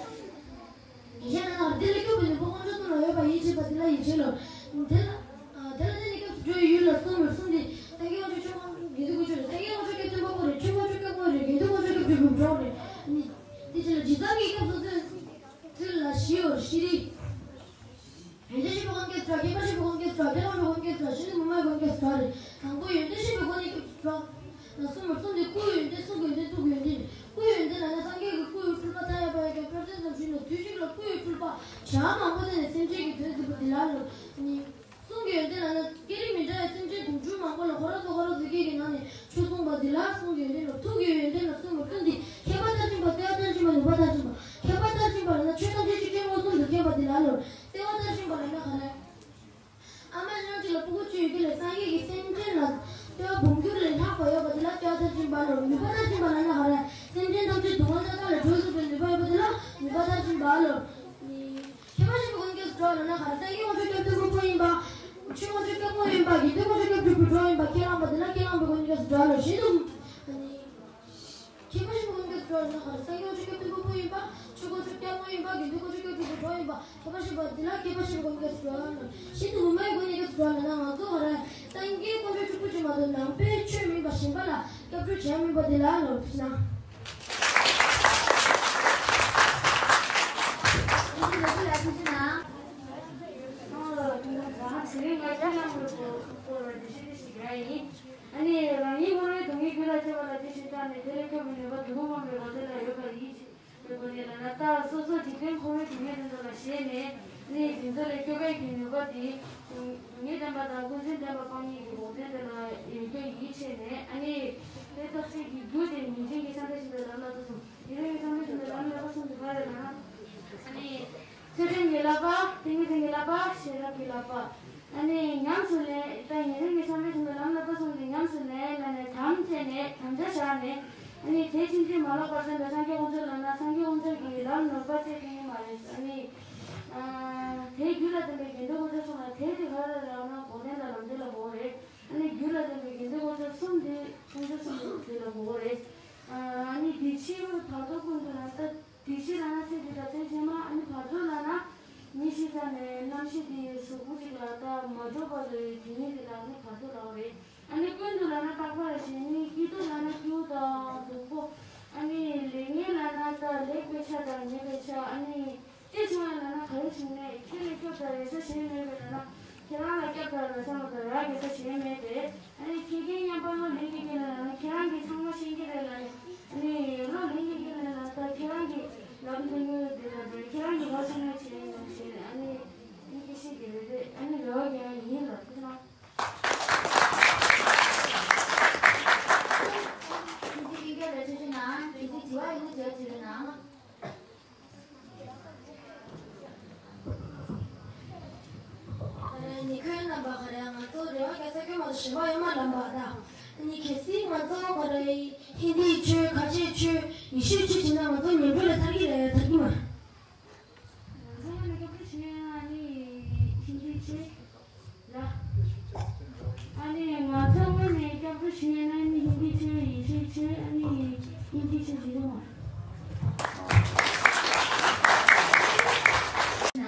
ཡིད་ཆེས་ན་ན་རག་དེ་ལས་སྐྱོབ་པའི་ནུས་པ་དཀོན་མཆོག་གསུམ་ལ་ཡོད་པ་ཡིད་ཆེས་པ་དེ་ལ་ཡིད་ཆེས་ལོ། དེ་ལ་དེ་ལ་ནི་སྐྱབས་སུ་འགྲོ་ཡི་ཡུལ་ལ་གསུམ་ཡོད། གསུམ་དེ་སངས་རྒྱས་དབང་ཕྱུག་ཆོས་དབང་དགེ་འདུན་དཀོན་མཆོག་རེད། སངས་རྒྱས་དབང་ཕྱུག་སྐྱབས་སྟོན་པ་པོ་རེད། ཆོས་དབང་ཕྱུག་སྐྱབས་དཔོན་རེད། དགེ་འདུན་དཀོན་མཆོག་སྐྱབས་སྒྲུབ་པའི་གྲོགས་རེད། ནི། དེ་ཕྱི་ལ་འཇིགས་སྣང་གི་སྐབས་སུ་ཚུལ། ཚུལ་ལ་ཞི་བར་ཤེས་རིག་ཡོན་ཏན་ཞེས་པའི་སྒོ་ནས་སྐྱབས་སུ་འགྲོ། མཁས་པ་ཞེས་པའི་སྒོ་ནས་སྐྱབས་སུ་འགྲོ། མཁས་པ་ཞེས་པའི་སྒོ་ནས་སྐྱབས་སུ་འགྲོ། ཤིན་ཏུ་མུན་པའི་སྒོ་ནས་སྐྱབས་སུ་འགྲོ་རེད། དང་པོ་ཡོན་ཏན་ཞེས་པའི་སྒོ་ནས་སྐྱབས་སུ་འགྲོ། ན་གསུམ་པར་གསུམ་དེ་སྐུའི་ཡོན་ཏན། གསུང་གི་ཡོན་ཏན། ཐུགས་ཀྱི་ཡོན་ཏན་རེད། སྐུའི་ཡོན་ཏན་ལ་ན་སངས་རྒྱས་ཀྱི་སྐུའི་སྤྲུལ་པ་མཐའ་ཡས་པ་ཡོད་ཀྱང་བཅོམ་ལྡན་འདས་ཞུས་ན་དུས་གཅིག་ལ་སྐུ་ཡི་སྤྲུལ་པ་གྲངས་མང་པོ་བསྟན་ནས་སེམས་ཅན་གྱི་དོན་མཛད་པ་འདི་ལ་ལོ། གཉིས། གསུང་གི་ཡོན་ཏན་ལ་ན་སྐད་རིགས་མི་འདྲ་བའི་སེམས་ཅན་དུང་ཕྱུར་མང་པོ་ལ་ཧོ་ར་ཏུ་ཧོ་ར་ཟེར་སྐད་ཀྱི་ནང་ནས་ཆོས་གསུངས་པ་འདི་ལ་གསུང་གི་ཡོན་ཏན་ལོ། ཐུགས་ཀྱི་ཡོན་ཏན་ལ་གསུང་བ་ཀུན་འདི་མཁས་པ་མཐར་ཕྱིན་པ། བརྩེ་བ་མཐར་ཕྱིན་པ། ནུས་པ་མཐར་ཕྱིན་པ། མཁས་པ་མཐར་ཕྱིན་པ་ལ་ན་ཆོས་ཐམས་ཅད་ཆོས་ཅན་མངོན་སུམ་དུ་མཁྱེན་པ་འདི་ལ་ལོ། བརྩེ་བ་མཐར་ཕྱིན་པ་ལ་ན་ག་རེ། ཨ་མ་རང་གཅིག་ལ་སྤུ་གུ་བཅུ་ཡོད་རྒྱུ་ལས་སངས་རྒྱས་ཀྱིས་སེམས་ཅན་ལ་བསྟོད་པ་འབུམ་འགྱུར་ལས་ལྷག་པ་ཡོད་པ་དེ་ལ་བསྟོད་པ་མཐར་ཕྱིན་པ་ལོ། ནུས་པ་མཐར་ཕྱིན་པ་ལ་ན་ག་རེ། སེམས་ཅན་ཐམས་ཅད་སྡུག་བསྔལ་ལས་ཐར་བར་གྲོལ་ཐུབ་པའི་ནུས་པ་ཡོད་པ་དེ་ལ་ནུས་པ་མཐར་ཕྱིན་པ་ལོ། མཁས་པ་ཞེས་པའི་སྒོ་ནས་སྐྱབས་སུ་འགྲོ་བ་ལ་ན་ག་རེ། སངས་རྒྱས་དབང་ཕྱུག་སྐྱབས་སྟོན་པ་པོ་ཡིན་པ། ཆོས་དབང་ཕྱུག་སྐྱབས་དཔོན་ཡིན་པ། དགེ་འདུན་དབང་ཕྱུག་སྐྱབས་སྒྲུབ་པའི་གྲོགས་ཡིན་པ། ཁས་བླངས་པ་དེ་ལ་ཁས་བླངས་པའི་སྒོ་ནས་སྐྱབས་སུ་འགྲོ་བ་ལོ། ཞེས་དུ། མཁས་པ་ཞེས་པའི་སྒོ་ནས་སྐྱབས་སུ་འགྲོ་བ་ལ་ན་ག་རེ། སངས་རྒྱས་དབང་ཕྱུག་སྐྱབས་སྟོན་པ་པོ་ཡིན་པ། ཆོས་དབང་ཕྱུག་སྐྱབས་དཔོན་ཡིན་པ། དགེ་འདུན་དབང་ཕྱུག་སྐྱབས་སྒྲུབ་པའི་གྲོགས་ཡིན་པ། མཁས་པ་ཞེས་པ་དེ་ལ་མཁས་པ་ཞེས་པའི་སྒོ་ནས་སྐྱབས་སུ་འགྲོ་བ་ལོ། ཞེས་དུ་དབུ་མའི་སྒོ་ནས་སྐྱབས་སུ་འགྲོ་བ་ལ་ན་ང་ཚོ་ག་རེ། སངས་རྒྱས་དཀོན་མཆོག་གཅིག་པུ་ཅིག་མ་གཏོགས་ནང་པའི་ཆོས་མིན་པ་གཞན་པ་ལ་སྐྱབས་སྒྲུབ་བྱས་མིན་པ་དེ་ལ་ལོ། ཐུགས་རྗེ་གནང་། ཨ་ནི་རང་ཉིད་ངོ་བོའི་སྡུག་བསྔལ་ཀུན་ལ་སྤྱད་པ་ལ་དེ་བཞིན་བཏང་ནས་དེ་ལས་སྐྱོབ་པའི་ནུས་པ་དུ་མ་མང་པོའི་ལོ་ཟླ་ལ་ཡོད་པ་ཡིན། དེ་སྒོ་ནས་ལ་ན་ད་སོ་སོ་འཇིག་རྟེན་འཁོར་བའི་སྡུག་བསྔལ་དེ་ཚོ་ལ་ཞེན་ནས་ནི་དེ་ཚོ་ལས་སྐྱོབ་པའི་གི་ནུས་པ་དེ་ངེས་བསྟན་པ་དང་ཀུན་འཛིན་བསྟན་པ་སྤངས་ཉིད་ཀྱི་འོག་ཚན་དེ་ལ་ཡོད་རྒྱུ་ཡིད་ཆེས་ནས། ཨ་ནི་དེ་བརྟག་དཔྱད་ཀྱི་རྒྱུ་དེ་ཉན་མཁན་གྱི་བསམ་པའི་ཞིང་དུ་ལམ་ལ་ལྟ་སོང་། ཉན་མཁན་གྱི་བསམ་པའི་ཞིང་དུ་ལམ་ལ་ལྟ་སོང་དུ་ག་རེ་ལ་ན། ཨ་ནི། ཚུལ་ཁྲིམས་ཀྱི་བསླབ་པ། ཏིང་ངེ་འཛིན་གྱི་བསླབ་པ། ཤེས་རབ་ཀྱི་བསླབ་པ། ཨ་ནི་ཉམས་སུ་ལེན། ད་ཉན་རིང་གི་བསམ་པའི་བཞིན་དུ་ལམ་ལ་ལྟ་སོང་སྟེ་ཉམས་སུ་ལེན་ལ་ནས་དམ་བཅས་ནས་དམ་བཅའ་བཞག་ནས། ཨ་ནི་དེ་ཕྱིན་ཅི་མ་ལོག་པར་བསྟན་པའི་སངས་རྒྱས་དཀོན་མཆོག་ལ་ན་སངས་རྒྱས་དཀོན་མཆོག་གི་ལམ་ནོར་བ་བཅས་ཐེབས་ངེས་མ་རེད། ཨ་ནི། ཨ། དེའི་རྒྱུད་ལ་ལྡན་པའི་དགེ་འདུན་དཀོན་མཆོག་གསུམ་ལ་དེ་དེ་ག་རེ་རག་ན་འགོག་བདེན་དང་ལམ་བདེན་ལ་འགོག་རེད། ཨ་ནི་རྒྱུད་ལ་ལྡན་པའི་དགེ་འདུན་དཀོན་མཆོག་གསུམ་དེ་དཀོན་མཆོག་གསུམ་དེ་ལ་འགོག་རེད། ཨ་ནི་དེ་ཕྱི་རོལ་བར་དོ་ཀུན་ཏུ་ན་ད། དེ་ཕྱིར་ན་ཚེ་འདི་དང་ཚེ་ཕྱི་མ། ཨ་ནི་བར་དོ་ལ་ན་མི་ཤི་ས་ནས་རྣམ་ཤེས་དེ་གཟུགས་པོ་གཅིག་ལ་ད་མ་གྲུབ་པ་ལས་དེ་ཉིད་དེ་ལ་ནི་བར་དོ་ལའོ་རེད། ཨ་ནི་ཀུན་ཏུ་ལ་ན་རྟག་པར་ཞེན། ནི་སྐྱིད་སྡུག་ལ་ན་སྐྱིད་པོ་དང་སྡུག་པོ། ཨ་ནི་ལེགས་ཉེས་ལ་ན་ད་ལེགས་པའི་ཆ་དང་ཉེས་པའི་ཆ། ཨ་ནི། ཅི་བྱུང་ཡང་ལ་ན་ག་རེ་བྱུང་ནས་ཁྱེད་ལ་སྐྱོབ་དང་རེ་ས་གཞན་མེད་པས་ལ་ན། ཁྱེད་རང་ལ་སྐྱོབ་དང་རེ་ས་མ་གཏོགས་རག་གི་ས་གཞན་མེད་པས། ཨ་ནི་ཁྱེད་ཀྱིས་མཉམ་པར་བློ་ལྷན་ཅིག་སྐྱེས་ལ་ན་ཁྱེད་རང་གིས་ཚང་མ་ཤེས་ཀྱི་རེད་ལ་ནི། ཨ་ནི་བློ་ལྷན་ཅིག་སྐྱེས་ལ་ན་ད་ཁྱེད་རང་གིས་ལམ་དེ་ངོས་དེ་ལ་འགྲོ། ཁྱེད་རང་གིས་ལོ་ཆུང་ངུ་བྱས་ཡོང་ཞེས། ཨ་ནི་ཁྱེད་ཀྱིས་ཤེས་ཀྱི་རེད་དེ། ཨ་ནི་རེ་བ་རྒྱག་ཡ་ཡིན་ལ། ཐུགས་རྗེ་གནང་། ཁྱེད་ཀྱིས་ཀྱི་རེ་ཐུགས་རྗེ་གནང་། ཁྱེད་ཀྱིས་དྲི་བ་ཡིན་ན་དྲི་བ་དྲི་རོགས་གནང་། ཉེ་ཁོའི་རྣམ་པ་ག་རེ། ང་ཚོ་རེ་བ་རྒྱག་ས་སྐྱོ་མ་གཞན་པ་ཡོད་མ་ལབ་པ་ད། ནི་གལ་སྲིད་ང་ཚོ་ག་རེ་ཧིན་དིའི་ཆོས། ཁ་ཆེའི་ཆོས། ཡེ་ཤུའི་ཆོས་བྱས་ན་ང་ཚོ་ཉམས་འགྲོ་ལས་ཐར་གྱི་རེད། ཐར་གྱི་མ་རེད། ང་ཚོ་ནི་སྐྱབས་འགྲོ་བྱེད་ཡ་ནི་ཧིན་དིའི་ཆོས། ལ། ཨ་ནི་ང་ཚོ་དངོས་ནས་སྐྱབས་འགྲོ་ཞུ་མཁན་ནི་ཧིན་དི་ཆོས། ཡེ་ཤུའི་ཆོས། ཨ་ནི་ཧིན་དི་ཆོས་ཞུ་གི་མ།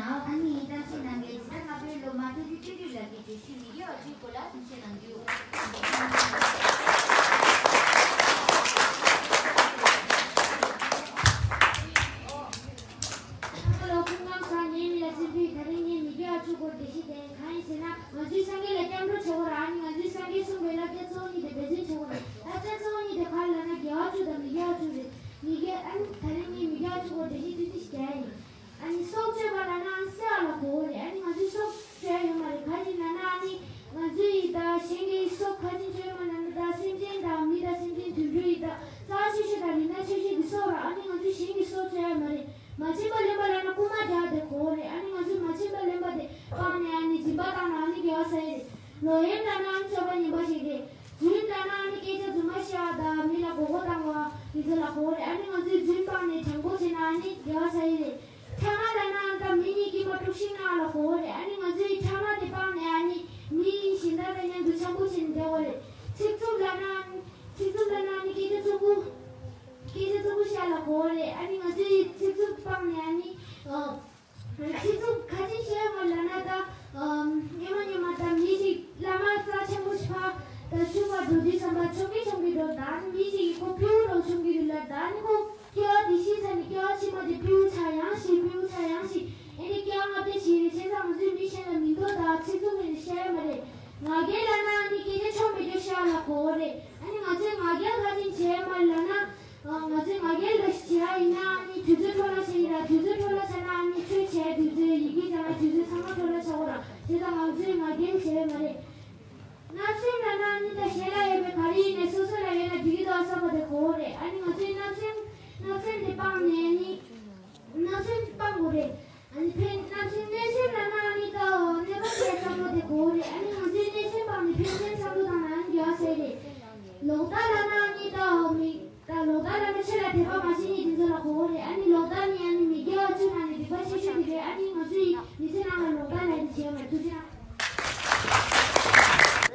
ཨ་ནི་གཏམ་བཤད་གནང་མཁན་འདི་ས་ལྔ་པའི་སློབ་མ་ཐུགས་རྗེ་བརྩོན་འགྲུས་ལགས་ཀྱིས་བརྗོད་གཞི་མི་དགེ་བ་བཅུའི་སྐོར་ལ་གསུང་བཤད་གནང་རྒྱུ། གོ་རེད། ཨ་ནི་ང་ཚོས་རྫུན་སྤངས་ནས་དྲང་པོ་བྱས་ན་ཨ་ནི་དགེ་བ་བསགས་ཡི་རེད། ཕྲ་མ་ལབ་ན་ཨ་ད་མི་གཉིས་ཀྱིས་མ་དཀྲུག་ཤིང་གནང་ལ་གོ་རེད། ཨ་ནི་ང་ཚོས་ཕྲ་མ་དེ་སྤངས་ནས་ཨ་ནི་མི་གཞན་དག་དང་མཉམ་དུ་འཆམ་པོ་བྱས་ནས་བསྡད་དགོས་རེད། ཚིག་རྩུབ་ལབ་ན་ཨ་ནི་ཚིག་རྩུབ་ལབ་ན་ཨ་ནི་སྐད་ཆ་རྩུབ་པོ་སྐད་ཆ་རྩུབ་པོ་བཤད་ལ་གོ་རེད། ཨ་ནི་ང་ཚོས་ཚིག་རྩུབ་སྤངས་ནས་ཨ་ནི་ཨ། ཁྱེད་ཚོ་ག་ཅི་བཤད་མ་ལབ་ན་ད། ཨམ། སྔོན་མ་སྔོན་མ་ད་མི་ཞིག་བླ་མ་རྩ་ཆེན་པོ་ཞིག་ཕ་ད་ཆུང་བ་འགྲོ་དུས་བསམ་པ་ཆོག་གི་ཆོག་གི་འགྲོ། ད་མི་ཞིག་གི་ཁོ་སྤྲེའུ་རོ་ཆུང་གི་རུ་ལ་ད་ནི་ཁོ་སྐྱེ་བ་དེ་ཤི་ཚར་ནས་སྐྱེ་བ་ཕྱི་མ་དེ་སྤྲེའུ་ཆགས་ཡང་ཤི་སྤྲེའུ་ཆགས་ཡང་ཤི། ཨེ་འདི་སྐྱེ་བ་ལྔ་བརྒྱ་ཞིག་རེད། བྱས་ཙང་ང་ཚོས་མི་གཞན་ལ་མི་འདོད་ད་ཚིག་རྩུབ་མེད་ནས་བཤད་ཡ་མ་རེད། ང་རྒྱལ་ལབ་ན་ཨ་ནི་སྐད་ཆ་ཆོ་མེད་འགྲོ་བཤད་ལ་གོ་བ་རེད། ཨ་ནི་ང་ཚོས་ང་རྒྱལ་ག་ཅིག་བྱས་མ་ལབ་ན། ང་ཚོས་ང་རྒྱལ་ལ་བྱེད་ཡ་ཡིན་ན་ཨ་ནི་དུས་ཚོད་འཕྲོ་བརླག་བྱེད་ཡིན་ལ། དུས་ཚོད་འཕྲོ་བརླག་བྱས་ན་ཨ་ནི་ཆོས་བྱས་དུས་ཚོད་ཡི་གེ་སྦྱང་ཡ་དུས་ཚོད་ཚང་མ་འཕྲོ་བརླག་བྱ་བ་ར། དེ་དང་ང་ཚོས་ང་རྒྱལ་བྱས་ཡོད་མ་རེད། བརྣབ་སེམས་ལབ་ན་ཨ་ནི་ད་གཞན་ལ་ཡོད་པའི་ག་རེ་ཡིན་ནས་སོ་སོ་ལ་ཡོད་ན་འགྲིག་གི་འདུག་ཨ་བསམ་པ་དེ་གོ་བ་རེད། ཨ་ནི་ང་ཚོས་བརྣབ་སེམས་བརྣབ་སེམས་དེ་སྤངས་ནས་ཨ་ནི་བརྣབ་སེམས་སྤང་དགོས་རེད། ཨ་ནི་ཕན་བརྣབ་སེམས་གནོད་སེམས་ལབ་ན་ཨ་ནི་ད་གནོད་པ་བྱས་བསམ་བློ་དེ་གོ་བ་རེད། ཨ་ནི་ང་ཚོས་གནོད་སེམས་སྤངས་ནས་ཕན་སེམས་བསམ་བློ་བཏང་ན་ཨ་ནི་དགེ་བ་ཟེར་རེད། ལོག་ལྟ་ལབ་ན་ཨ་ནི་ད་མི་ད་ལོག་ལྟ་ལབ་ན་ཆོས་ལ་དད་པ་མ་བྱེད་མཁན་དེ་ཚོ་ལ་གོ་བ་རེད། ཨ་ནི་ལོག་ལྟ་ནི་ཨ་ནི་མི་དགེ་བ་བཅུ་ནང་ནས་སྡིག་པ་ཆེ་ཤོས་དེ་རེད། ཨ་ནི་ང་ཚོས་མི་ཚེ་ནང་ལ་ལོག་ལྟ་ལབ་ཡ་དེ་བྱས་མ་ཐུགས་རྗེ་གནང་།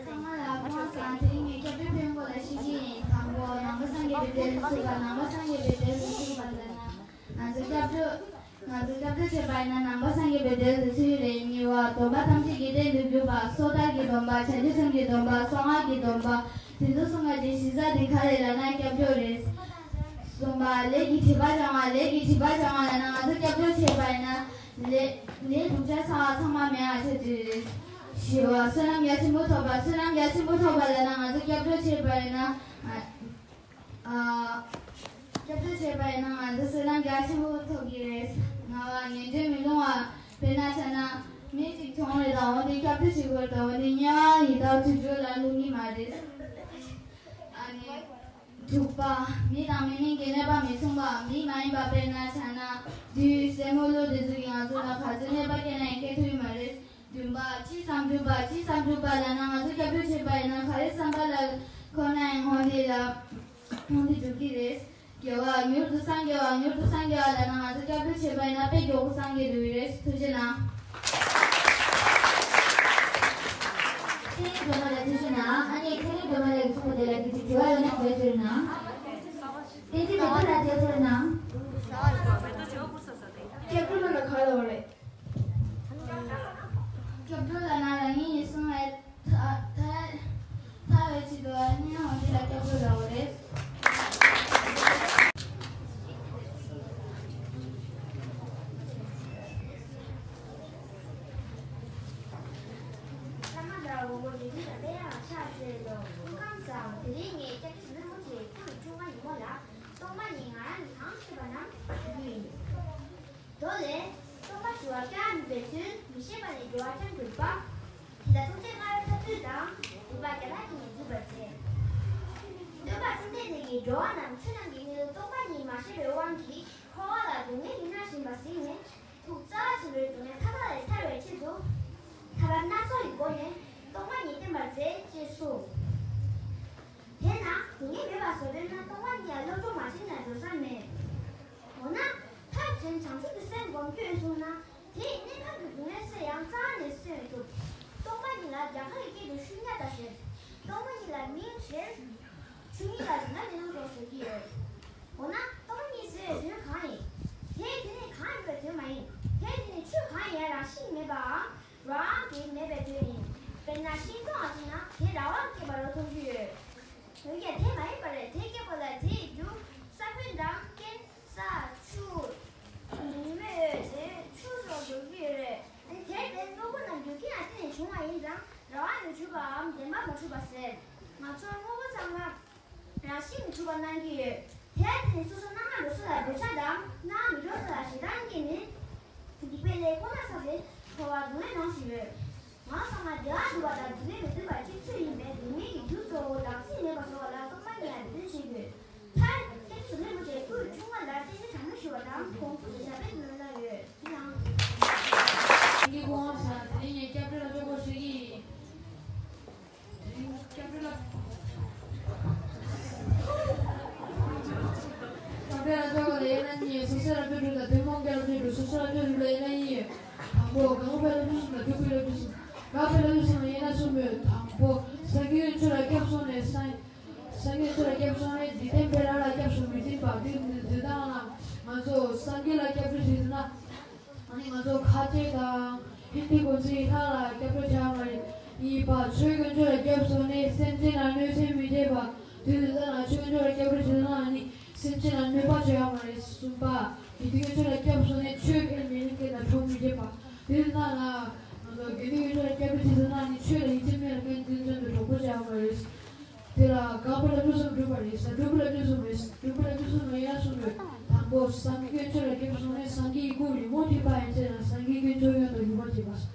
ཚང་མ་ལ་སྐུ་ཁམས་བཟང་། དེ་རིང་ངས་སྐྱབས་བཅོལ་ཕེབས་སྒོ་ལ་བཤད་ཀྱི་ཡིན། དང་པོ་ནང་པ་སངས་རྒྱས་པའི་བསྟན་པ་ཚུགས་པ། ནང་པ་སངས་རྒྱས་པའི་བསྟན་པ་ཚུགས་པ་ལབ་ན། ང་ཚོ་སྐྱབས་བཅོལ། ང་ཚོ་སྐྱབས་བཅོལ་བྱས་པ་ཡིན་ན་ནང་པ་སངས་རྒྱས་པའི་བསྟན་པ་ཚུགས་ཀྱི་རེད། གཉིས་པ། སྡོམ་པ་ཐམས་ཅད་ཀྱི་རྟེན་དུ་གྱུར་པ། སོ་ཐར་གྱི་སྡོམ་པ། བྱང་ཆུབ་སེམས་ཀྱི་སྡོམ་པ། གསང་སྔགས་ཀྱི་སྡོམ་པ། དེ་ཚོ་གསུང་མཁན་གྱི་གཞི་རྩ་དེ་ག་རེ་ལབ་ན་སྐྱབས་བཅོལ་རེད། གསུམ་པ། ལས་ཀྱི་སྒྲིབ་པ་སྦྱང་བ། ལས་ཀྱི་སྒྲིབ་པ་སྦྱང་བ་ལབ་ན་ང་ཚོ་སྐྱབས་བཅོལ་བྱས་པ་ཡིན་ན་ལས་ལས་བསྒྲུབ་བྱ་ཚང་བ་ཚང་མ་མེད་པ་ཆགས་ཀྱི་རེད། བཞི་པ། བསོད་ནམས་རྒྱ་ཆེན་པོ་ཐོབ་པ། བསོད་ནམས་རྒྱ་ཆེན་པོ་ཐོབ་པ་ལབ་ན་ང་ཚོ་སྐྱབས་བཅོལ་བྱས་པ་ཡིན་ན། ཨ། སྐྱབས་བཅོལ་བྱས་པ་ཡིན་ན་ང་ཚོ་བསོད་ནམས་རྒྱ་ཆེན་པོ་ཐོབ་ཀྱི་རེད། ལྔ་པ། ངན་འགྲོའི་མི་སློང་བ། དཔེར་ན་ཆ་ན་མི་གཅིག་གྱོང་རེད་དང་འོན་ཏེ་སྐྱབས་བཅོལ་བྱེད་དགོས་རེད་དང་འོན་ཏེ་དམྱལ་བ་ཡི་དྭགས་དུད་འགྲོ་ལ་ལྷུང་གི་མ་རེད། ཨ་ནི། དྲུག་པ། མི་དང་མི་མིན་གྱི་གནོད་པ་མི་མཚུངས་པ། མི་མ་ཡིན་པ། དཔེར་ན་ཆ་ན་བདུད་སྲེ་མོ་ཀླུ་དེ་ཚོ་གིས་ང་ཚོ་ལ་ག་ཚོད་གནོད་པ་བསྐྱལ་ན་ཡང་བསྐྱལ་ཐུབ་ཀྱི་མ་རེད། བདུན་པ། ཅི་བསམ་འགྲུབ་པ། ཅི་བསམ་འགྲུབ་པ་ལབ་ན་ང་ཚོ་སྐྱབས་བཅོལ་བྱས་པ་ཡིན་ན་ག་རེ་བསམ་པ་ལ་འཁོར་ན་ཡང་འོན་ཏེ་ལ་འོན་ཏེ་འགྲུབ་ཀྱི་རེད། དགེ་བ། མྱུར་དུ་སངས་རྒྱ་བ། མྱུར་དུ་སངས་རྒྱ་བ་ལབ་ན་ང་ཚོ་སྐྱབས་བཅོལ་བྱས་པ་ཡིན་ན་དཔེ་མགྱོགས་པོ་སངས་རྒྱས་འགྲོ་གི་རེད། ཐུགས་རྗེ་གནང་། ཐེངས་གཉིས་སྒྲོལ་མ་ལ་ཐུགས་རྗེ་གནང་། ཨ་ནི་ཐེངས་གཉིས་སྒྲོལ་མ་ལ་གསུངས་པ་དེ་ལ་དགེ་ཚུལ་དྲི་བ་ཡོད་ན་འོས་ཚོད་གནང་། བསྟན་འཛིན་མེ་ཏོག་ལ་འོས་ཚོད་གནང་། སྐྱབས་བཅོལ་ལབ་ན་ག་ལབ་པ་རེད། སྐྱབས་འགྲོ་ལབ་ན་རང་ཉིད་ཡིད་སྲུང་བའི་ཐ་ཐ་ཐར་བའི་ཆེད་དུ་དམྱལ་བ་འདི་ལ་སྐྱབས་འགྲོ་ལབ་པ་རེད། ཨ་མ་དང་འོ་བོ་རེ་རེ་ལ་དཔེ་ཡག་ཆགས་ཟེར་དོ། སྐུ་ཁམས་བཟང་། དེ་རིང་ངས་སྐྱབས་རྗེ་ཟེར་མོ་ཆེ་སྐུ་ཡི་ཆུང་མ་ཉིན་མོ་ལ་སྟོང་པ་ཉིད་ང་རང་གིས་གང་ཤེས་པ་རྣམས་ཞུ་རྒྱུ་ཡིན། མདོ་ལས། སྟོང་པ་ཞི་བ་སྐྱེ་བ་མེད་པའི་ཚུལ། མི་ཤེས་པ་ནི་འགྲོ་བ་ཅན་གྱུར་པ། དེ་ལ་ཐུགས་རྗེ་མངའ་བའི་ཐབས་ཚུལ་དང་། རིག་པ་རྒྱ་ལྷ་ཡིས་ནི་བསྒྲུབས་པར་མཛད། སྟོན་པ་བཅོམ་ལྡན་འདས་ཀྱིས་འགྲོ་བ་རྣམས་ཆོས་རྣམས་ཀྱི་དངོས་ལུགས་སྟོང་པ་ཉིད་མ་ཤེས་པའི་དབང་གིས་འཁོར་བ་ལ་སྡུག་བསྔལ་གྱིས་མནར་བཞིན་པ་གཟིགས་ནས་ཐུགས་རྩ་བ་ཆེན་པོས་སྡུག་བསྔལ་མཐའ་དག་ལས་ཐར་བའི་ཆེད་དུ་ཐབས་ལམ་སྣ་ཚོགས་ཀྱི་སྒོ་ནས་སྟོང་པ་ཉིད་བསྟན་པར་མཛད་ཅེས་གསུངས། དེས་ན་སྡུག་བསྔལ་མེད་པ་བཟོ་འདོད་ན་སྟོང་པ་ཉིད་ལ་སློབ་སྦྱོང་མ་བྱས་ན་འགྲོ་ས་མེད། འོ་ན། ཐབས་གཞན་བྱང་ཆུབ་ཀྱི་སེམས་སྒོམ་རྒྱུ་ཡོད་གསུངས་ན། དེས་གནས་སྐབས་ཀྱི་སྡུག་བསྔལ་སེལ་ཡང་རྩ་བ་ནས་སེལ་མི་ཐུབ། སྟོང་པ་ཉིད་ལ་རྒྱ་གར་གྱི་སྐད་དུ་ཤུན་ཉ་ཏ་ཟེར། སྟོང་པ་ཉིད་ལ་མིང་བཞིར། ཆོས་ཉིད་ལ་རིགས་ལམ་མེད་ལུགས་སོགས་ཟེར་གྱི་ཡོད། འོ་ན་སྟོང་པ་ཉིད་ཟེར་བའི་དོན་གང་ཡིན། དེས་དེ་ནི་གང་ཡིན་པའི་དོན་མ་ཡིན། དེས་དེ་ནི་ཆོས་གང་ཡིན་ཡང་རང་བཞིན་མེད་པའམ་རང་དབང་གིས་མེད་པའི་དོན་ཡིན། དཔེར་ན་ཤིང་སྡོང་ལ་མཚོན་ན་དེ་རང་དབང་སྐྱེས་པ་རུ་མཐོང་རྒྱུ་ཡོད། འོན་ཀྱང་དེ་མ་ཡིན་པ་རེད། དེ་སྐྱེས་པ་ལ་དེའི་རྒྱུ་ས་བོན་དང་རྐྱེན། ས། ཆུ། ཉི་མའི་འོད་དེ་ཆུ་སོགས་འགྲོ་རྒྱུ་ཡོད་རེད། དེར་བརྟེན་དངོས་པོ་རྣམས་རྒྱུ་རྐྱེན་ལ་བརྟེན་ནས་བྱུང་བ་ཡིན་ཙང་རང་དབང་གིས་གྲུབ་པའམ་བདེན་པར་མ་གྲུབ་པ་ཟེར། ང་ཚོར་དངོས་པོ་ཚང་མ་རང་བཞིན་གྱིས་གྲུབ་པར་སྣང་གི་ཡོད། དེར་བརྟེན་སོ་སོ་སྣང་བ་འགྲོ་ས་ལ་འདོད་ཆགས་དང་སྣང་བ་མི་འགྲོ་ས་ལ་ཞེ་སྡང་སྐྱེས་ནས་སྡིག་པའི་ལས་ཁོ་ན་བསགས་ཏེ་འཁོར་བར་སྡུག་བསྔལ་མྱོང་བཞིན་ཡོད། ང་ཚང་མ་བདེ་བ་སྒྲུབ་པ་དང་སྡུག་བསྔལ་མི་འདོད་པ་གཅིག་མཚུངས་ཡིན་པས་སྡུག་བསྔལ་གྱི་རྒྱུ་གཙོ་བོ་བདག་འཛིན་མེད་པ་བཟོ་བ་ལ་སྟོང་པ་ཉིད་ལ་འདོད་བྱེད་དགོས། མཐར་སྐྱབས་རྗེ་ཟུར་ལེན་པོ་ཆེ་སྐུ་ཆུང་བ་ལ་བསྟན་འཛིན་དྲང་མོ་ཞུ་བ་དང་དགོངས་ཚུལ་དེ་ཞབས་པད་དུ་གནང་ཡོད། ཅི་ཡང་། ངའི་དགོངས་པ་དེ་རིང་ངས་སྐྱབས་བྲལ་ལ་དཔེ་ཁོ་ཤེས་ཀྱི་ཡིན། དེ་རིང་སྐྱབས་བྲལ་ལ། དཔེ་ལ་ལྟོས་པ་ལ་དབྱེ་ན་གཉིས། སོ་སོའི་བསླབ་བྱ་དྲུག་དང་ཐུན་མོང་གི་བསླབ་བྱ་དྲུག་སོ་སོའི་བསླབ་བྱ་དྲུག་ལ་དབྱེ་ན་གཉིས་ཡོད། དང་པོ་དགག་པའི་བསླབ་བྱ་གསུམ་དང་སྒྲུབ་པའི་བསླབ་བྱ་གསུམ། དགག་པའི་བསླབ་བྱ་གསུམ་ལ་དབྱེ་ན་གསུམ་ཡོད། དང་པོ་སངས་རྒྱས་ཆོས་ལ་སྐྱབས་སོང་ནས་སངས་སངས་རྒྱས་ཆོས་ལ་སྐྱབས་སོང་ནས་འཇིག་རྟེན་པའི་ལྷ་ལ་སྐྱབས་སུ་མི་འཛིན་པ། དེ་དེ་དང་ལ་ང་ཚོ་སངས་རྒྱས་ལ་སྐྱབས་སུ་མི་འཛིན་ན། ཨ་ནི་ང་ཚོ་ཁ་ཆེ་དང་ཧིན་དི་གོ་ཚིག་ལྷ་ལ་སྐྱབས་འགྲོ་བྱ་མ་རེད། གཉིས་པ་ཆོས་དཀོན་མཆོག་ལ་སྐྱབས་སོང་ནས་སེམས་ཅན་ལ་གནོད་འཚེ་མི་བྱེད་པ། དེ་དེ་ལྟར་ན་ཆོས་དཀོན་མཆོག་ལ་སྐྱབས་འགྲོ་བྱེད་ན་ཨ་ནི་སེམས་ཅན་ལ་གནོད་པ་བྱེད་ཡ་མ་རེད། གསུམ་པ་དགེ་འདུན་དཀོན་མཆོག་ལ་སྐྱབས་སོང་ནས་ཆོས་གཞན་མི་ལེན་མཁན་དང་གྲོགས་མི་བྱེད་པ། དེ་དེ་ལྟར་ན་ང་ཚོ་དགེ་འདུན་དཀོན་མཆོག་ལ་སྐྱབས་འགྲོ་བྱེད་ན་ཨ་ནི་ཆོས་ལ་ཡིད་ཆེས་མེད་ལ་མཁན་དེ་ཚོ་དང་གྲོགས་པོ་བྱེད་ཡ་མ་རེད། དེ་ལ་དགག་པའི་བསླབ་བྱ་གསུམ་སྒྲུབ་པ་རེད། སྒྲུབ་པའི་བསླབ་བྱ་གསུམ་རེད། སྒྲུབ་པའི་བསླབ་བྱ་གསུམ་ལ་དབྱེ་ན་གསུམ་ཡོད། དང་པོ་སངས་རྒྱས་དཀོན་མཆོག་ལ་སྐྱབས་སོང་ནས་སངས་རྒྱས་ཀྱི་སྐུ་རིང་མོ་ཐོས་པ་ཡན་ཆད་ན་སངས་རྒྱས་དཀོན་མཆོག་ཡོན་དང་ཡུལ་པ་བྱེད་པ།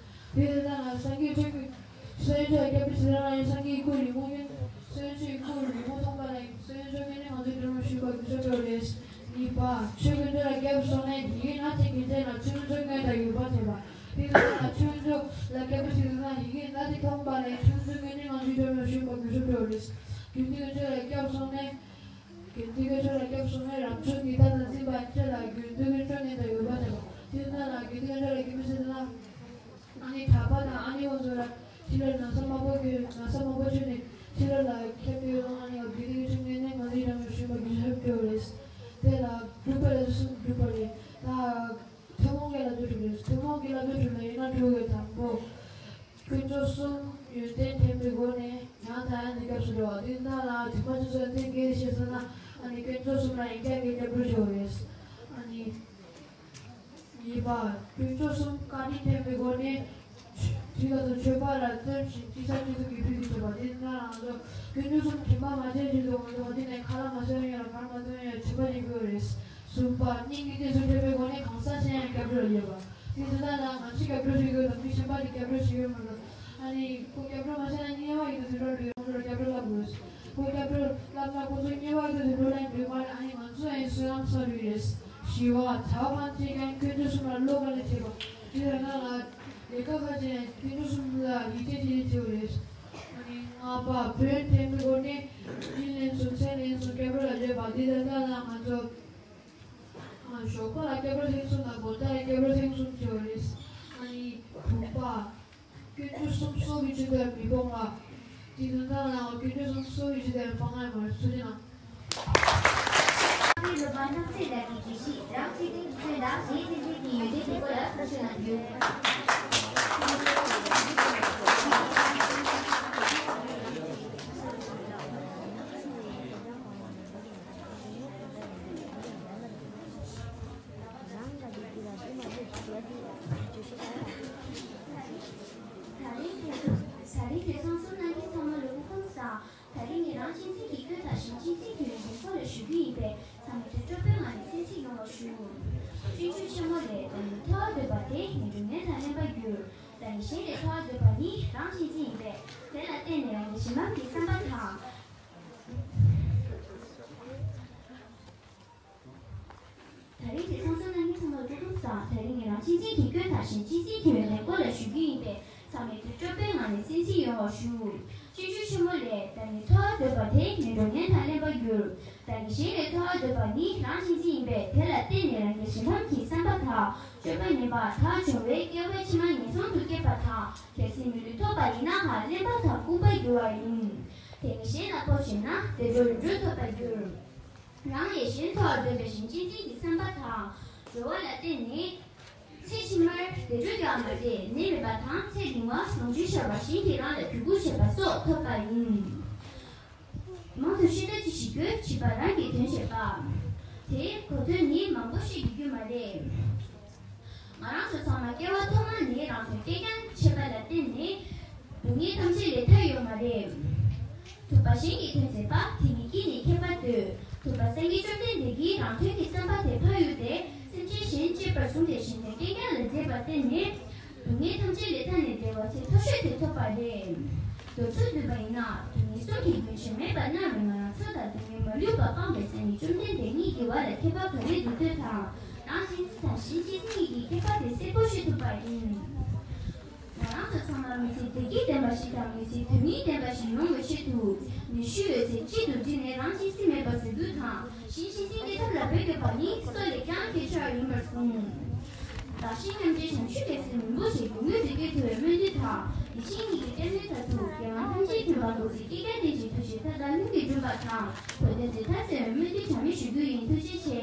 དེ་ལྟར་ན་སངས་རྒྱས་དཀོན་མཆོག་སངས་རྒྱས་དཀོན་མཆོག་ལ་སྐྱབས་འགྲོ་བྱེད་ན་ཡང་སངས་རྒྱས་ཀྱི་སྐུ་རིང་མོ་ཡོན་སངས་རྒྱས་ཀྱི་སྐུ་རིང་མོ་མཐོང་པ་ན་ཡང་སངས་རྒྱས་དཀོན་མཆོག་ནས་ང་ཚོའི་དོན་ལ་ཞུས་པ་དགེ་ཞབས་འགྲོ་རེད། གཉིས་པ་ཆོས་དཀོན་མཆོག་ལ་སྐྱབས་སོང་ནས་ཡི་གེ་སྣ་གཅིག་གི་རྗེས་ལ་ཆོས་དཀོན་མཆོག་ཡོན་དང་ཡུལ་པ་བྱེད་པ། དེ་ལ་ཆོས་དཀོན་མཆོག་ལ་སྐྱབས་འགྲོ་བྱེད་ན་ཡི་གེ་སྣ་གཅིག་མཐོང་པ་ནས་ཆོས་དཀོན་མཆོག་ཡོན་ནི་ང་ཚོའི་དོན་ལ་ཞུས་པ་དགེ་ཞབས་འགྲོ་རེད། དགེ་འདུན་དཀོན་མཆོག་ལ་སྐྱབས་སོང་ནས། དགེ་འདུན་དཀོན་མཆོག་ལ་སྐྱབས་སོང་ནས་རང་བྱུང་གི་བདག་དང་འཛིན་པ་ཁྱེད་ལ་དགེ་འདུན་དཀོན་མཆོག་ནས་དང་ཡོད་པ་དང་། དེ་ལྟར་ན་དགེ་འདུན་དཀོན་མཆོག་ལ་སྐྱབས་འགྲོ་བྱེད་ན། ཨ་ནི་གྲྭ་པ་དང་ཨ་ནི་འོ་ཚོ་ལ་ཕྱི་ལོགས་ན་ཚ་མང་པོ་གྱོན། ན་ཚ་མང་པོ་གྱོན་ནས་ཕྱི་ལོགས་ལ་ཁྱབ་ཡོད་ལ་ཨ་ནི་དགེ་འདུན་དཀོན་མཆོག་ནས་ང་ཚོའི་རང་ལ་ཞུས་པ་དགེ་ཞབས་འགྲོ་རེད། དེ་ལ་སྒྲུབ་པའི་བསླབ་བྱ་གསུམ་སྒྲུབ་པ་རེད། ད་ཐུན་མོང་གི་བསླབ་བྱ་དྲུག་རེད། ཐུན་མོང་གི་བསླབ་བྱ་དྲུག་ལ་དབྱེ་ན་དྲུག་ཡོད། དང་པོ། དཀོན་མཆོག་གསུམ་ཡོན་ཏན་ལྡན་པའི་སྒོ་ནས་ཡང་དང་ཡང་དུ་སྐྱབས་སུ་འགྲོ་བ། དེ་ལྟར་ན་དྲི་མ་ཆུ་ཚོད་ལྡན་དགེ་ཞེས་ཟེར་ན་ཨ་ནི་དཀོན་མཆོག་གསུམ་ལ་ཡང་བསྐྱར་གྱི་སྐྱབས་འགྲོ་ཞུ་བ་རེད། ཨ་ནི་གཉིས་པ། དཀོན་མཆོག་གསུམ་བཀའ་དྲིན་ལྡན་པའི་སྒོ་ནས་དུས་ལ་དང་མཆོད་པ་ལ་བརྩོན་ཞིང་ཅི་བསམ་ཅི་གསུང་གི་ཕུལ་དུ་བྱེད་པ། དེ་ལྟར་ན་ང་ཚོ་དཀོན་མཆོག་གསུམ་དྲི་མ་མ་བྱས་རྗེས་སུ་ང་ཚོ་འདི་ནས་ཁ་ལག་མ་ཟོས་ཡོད་ལ་གར་མ་འདོན་ཡོད་དྲི་མ་ཡིན་དགོས་རེད། གསུམ་པ། སྙིང་གི་རྗེས་སུ་འབྲེལ་བའི་སྒོ་ནས་གང་ཟག་གཞན་ཡང་སྐྱབས་འགྲོ་ལ་ཡོད་པ། དེ་ཚོ་ལ་ང་ཚོས་སྐྱབས་འགྲོ་ཞུ་དགོས་དང་མི་གཞན་པ་དེ་སྐྱབས་འགྲོ་ཞུ་གི་མ་རེད། ཨ་ནི་ཁོ་སྐྱབས་འགྲོ་མ་བྱས་ན་དམྱལ་བ་ཡི་དྭགས་དུད་འགྲོ་འགྲོ་ཡོང་འགྲོ་ལ་སྐྱབས་འགྲོ་ལབ་དགོས། ཁོ་སྐྱབས་འགྲོ་ལབ་ན་ཁོ་ཚོ་དམྱལ་བ་ཡི་དྭགས་དུད་འགྲོ་ལ་འགྲོ་མ་རེད། ཨ་ནི་ང་ཚོ་ཡང་བསོད་ནམས་བསགས་རྒྱུ་རེད། བཞི་པ། བྱ་བ་གང་བྱེད་ཀྱང་དཀོན་མཆོག་གསུམ་ལ་བློ་དགའ་ནས་བྱེད་པ། དེ་ལ་ན་ལ་ལས་ཀ་ག་བྱེད་ཡང་དཀོན་མཆོག་གསུམ་ལ་ཡིད་ཆེས་བྱེད་བྱེད་དགོས་རེད། ཨ་ནི་ལྔ་པ། བོན་ལྡན་པའི་སྒོ་ནས་སྨིན་ལེན་སུ་ཚད་ལེན་སུ་སྐྱབས་འགྲོ་ལ་ཡོད་པ། དེ་ལ་ན་ལ་ང་ཚོ། ཞོགས་པ་ལ་སྐྱབས་འགྲོ་ཐེངས་གསུམ་དང་དགོང་དག་ལ་སྐྱབས་འགྲོ་ཐེངས་གསུམ་བྱེད་པ་རེད། ཨ་ནི་དྲུག་པ། དཀོན་མཆོག་གསུམ་སྲོག་གི་མཆོད་པས་མི་ཕོངས་པ། དེ་དོན་དག་ལའང་དཀོན་མཆོག་གསུམ་སྲོག་གི་མཆོད་པས་མི་ཕོངས་པ་ཡང་མ་རེད། ཐུགས་རྗེ་གནང་། སློབ་དཔོན་ཐམས་ཅད་ལ་གི་བརྗོད་གཞི་རང་གཅེས་འཛིན་གྱི་སྐྱོན་དང་གཞན་གཅེས་འཛིན་གྱི་ཡོན་ཏན་གྱི་སྐོར་ལ་གསུང་བཤད་གནང་རྒྱུ། ད་རིང་དེ་ཚོ་གསུང་གནང་མཁན་ཚང་མ་ལ་སྐུ་ཁམས་བཟང་། ད་རིང་ངས་རང་གཅེས་འཛིན་གྱི་སྐྱོན་དང་གཞན་གཅེས་འཛིན་གྱི་ཡོན་ཏན་སྐོར་ལ་ཞུ་རྒྱུ་ཡིན་པས་ཚང་མས་དོན་སྤྲོ་པོའི་ངང་ནས་གསན་གཟིགས་ཡོང་བར་ཞུ། སྤྱོད་འཇུག་ཆེན་མོ་ལས། ད་ནི་ཐོས་པ་འདོད་པ་དེ་ངན་འགྲོ་ངན་དང་ལེན་པར་འགྱུར། ད་ནི་གཞན་ལས་ཐོས་པ་འདོད་པ་ནི་རང་གཅེས་འཛིན་ཡིན་པས་དེ་ལ་བརྟེན་ནས་རང་གི་གཞན་ཕམ་གྱི་བསམ་པ་དང་། ད་རིང་དེ་ཚོ་གསུང་གནང་མཁན་ཚང་མ་ལ་སྐུ་ཁམས་བཟང་། ད་རིང་ངས་རང་གཅེས་འཛིན་གྱི་སྐྱོན་དང་གཞན་གཅེས་འཛིན་གྱི་ཡོན་ཏན་སྐོར་ལ་ཞུ་རྒྱུ་ཡིན་པས་ཚང་མས་དོན་སྤྲོ་པོའི་ངང་ནས་གསན་གཟིགས་ཡོང་བར་ཞུ། སྤྱོད་འཇུག་ཆེན་མོ་ལས། ད་ནི་ཐོས་པ་འདོད་པ་དེ་ངན་འགྲོ་ངན་དང་ལེན་པར་འགྱུར། ད་ནི་གཞན་ལས་ཐོས་པ་འདོད་པ་ནི་རང་གཅེས་འཛིན་ཡིན་པས་དེ་ལ་བརྟེན་ནས་རང་གི་གཞན་ཕམ་གྱི་བསམ་པ་དང་སྤྱོད་པ་ངན་པ་དག་སྦྱོང་བས་སྐྱེ་བ་ཕྱི་མ་ངན་སོང་དུ་སྐྱེས་པ་དང་གལ་སྲིད་མི་ལུས་ཐོབ་པ་ཡིན་ན་ཧ་ལེན་པ་དང་བཀུམ་པར་འགྱུར་བ་ཡིན། དེ་ནི་གཞན་ལ་སྤོ་བྱེད་ན་བདེ་འགྲོ་ལུས་འགྲོ་ཐོབ་པར་འགྱུར། རང་ལས་གཞན་ཐོབ་འདོད་པའི་གཞན་གཅེས་འཛིན་གྱི་བསམ་པ་དང་སྦྱོར་བ་ལ་བརྟེན་ནས། ཚེ་ཕྱི་མར་བདེ་འགྲོ་རྒྱག་མ་ཟད་ནད་མེད་པ་དང་ཚེ་རིང་བ་ལོངས་སྤྱོད་ཤར་བ་གཞན་གྱིས་རང་ལ་གུས་བཀུར་བྱེད་པ་སོགས་ཐོབ་པ་ཡིན། མང་དུ་བཤད་ད་ཅི་ཞིག་དགོས། བྱིས་པ་རང་གི་དོན་བྱེད་པ། དེའི་གོ་དོན་ནི་མང་པོ་ཞིག་ཡོད་རྒྱུ་མ་རེད། ང་རང་ཚོ་ཚང་མ་སྐྱེ་བ་ཐོག་མ་ནས་རང་དོན་གཅིག་རྐྱང་བྱེད་པ་ལ་བརྟེན་ནས། སྡུག་བསྔལ་ཐམས་ཅད་ལས་ཐར་ཡོད་མ་རེད། ཐུབ་པ་གཞན་གྱི་དོན་མཛད་པ། དེ་ཉིད་ཀྱིས་ནི་ཁྱད་པར་འདོད། ཐུབ་པ་སངས་རྒྱས་བཅོམ་ལྡན་འདས་ཀྱིས་རང་དོན་གྱི་བསམ་པ་དེ་ཕ་ཡུལ་ཏེ། སེམས་ཅན་གཞན་གཅེས་པར་བཟུང་སྟེ་གཞན་དོན་གཅིག་རྐྱང་ལ་མཛད་པར་བརྟེན་ནས། སྡུག་བསྔལ་ཐམས་ཅད་ལས་ཐར་ནས་བདེ་བ་ཚད་མཐོ་ཤོས་དེ་ཐོབ་པ་རེད། མདོར་ཚུར་བསྡུས་པ་ཡིན་ན། སྡུག་བསྔལ་གསུམ་གྱི་རྒྱུན་ཆད་མེད་པར་སྣང་བས་ང་རང་ཚོ་དང་སྡུག་བསྔལ་མ་ལུས་པ་སྤངས་པའི་སངས་རྒྱས་བཅོམ་ལྡན་འདས་གཉིས་ཀྱི་བར་ལ་ཁྱད་པར་ག་རེ་འདུག་ལྟོས་དང་། རང་གཅེས་འཛིན་དང་གཞན་གཅེས་འཛིན་གཉིས་ཀྱི་ཁྱད་པར་དེ་གསལ་པོ་ཤེས་ཐུབ་པ་ཡིན། ང་རང་ཚོ་ཚང་མ་མི་ཚེ་བདེ་སྐྱིད་ལྡན་པ་ཞིག་དང་མི་ཚེ་དོན་སྙིང་ལྡན་པ་ཞིག་ཡོང་བའི་ཆེད་དུ། ནུས་ཤུགས་ཡོད་ཚད་གཅིག་ཏུ་བསྒྲིལ་ནས་རང་གཅེས་འཛིན་མེད་པར་བཟོ་རྒྱུ་དང་། གཞན་གཅེས་འཛིན་སྐྱེ་ཐབས་ལ་བོད་ཀྱི་ བ་ནི་སྲོག་ལས་ཀྱང་གལ་ཆེ་བ་ཡིན་པར་གསུངས། བདག་གཞན་མཉམ་བརྗེའི་བྱང་ཆུབ་ཀྱི་སེམས་རིན་པོ་ཆེ་ཡོངས་སུ་རྫོགས་པའི་ཐུབ་པའི་སྨོན་འདུན་དང་། ཡིད་བཞིན་ཉིད་ཀྱི་རྟེན་འབྲེལ་མཐར་ཐུག་རྒྱལ་དབང་ཐམས་ཅད་མཁྱེན་པ་འདུ་བྱེད་ཀྱི་རྒྱལ་བསྟན་གྱི་ཐུགས་རྗེ་མཐའ་དག་ལྷུན་གྱིས་འགྲུབ་པ་དང་། བོད་དོན་མཛད་མཐར་སོན་པའི་སྨོན་འདུན་གྲངས་མེད་ཞུ་རྒྱུ་ཡིན། ཐུགས་རྗེ་ཆེ།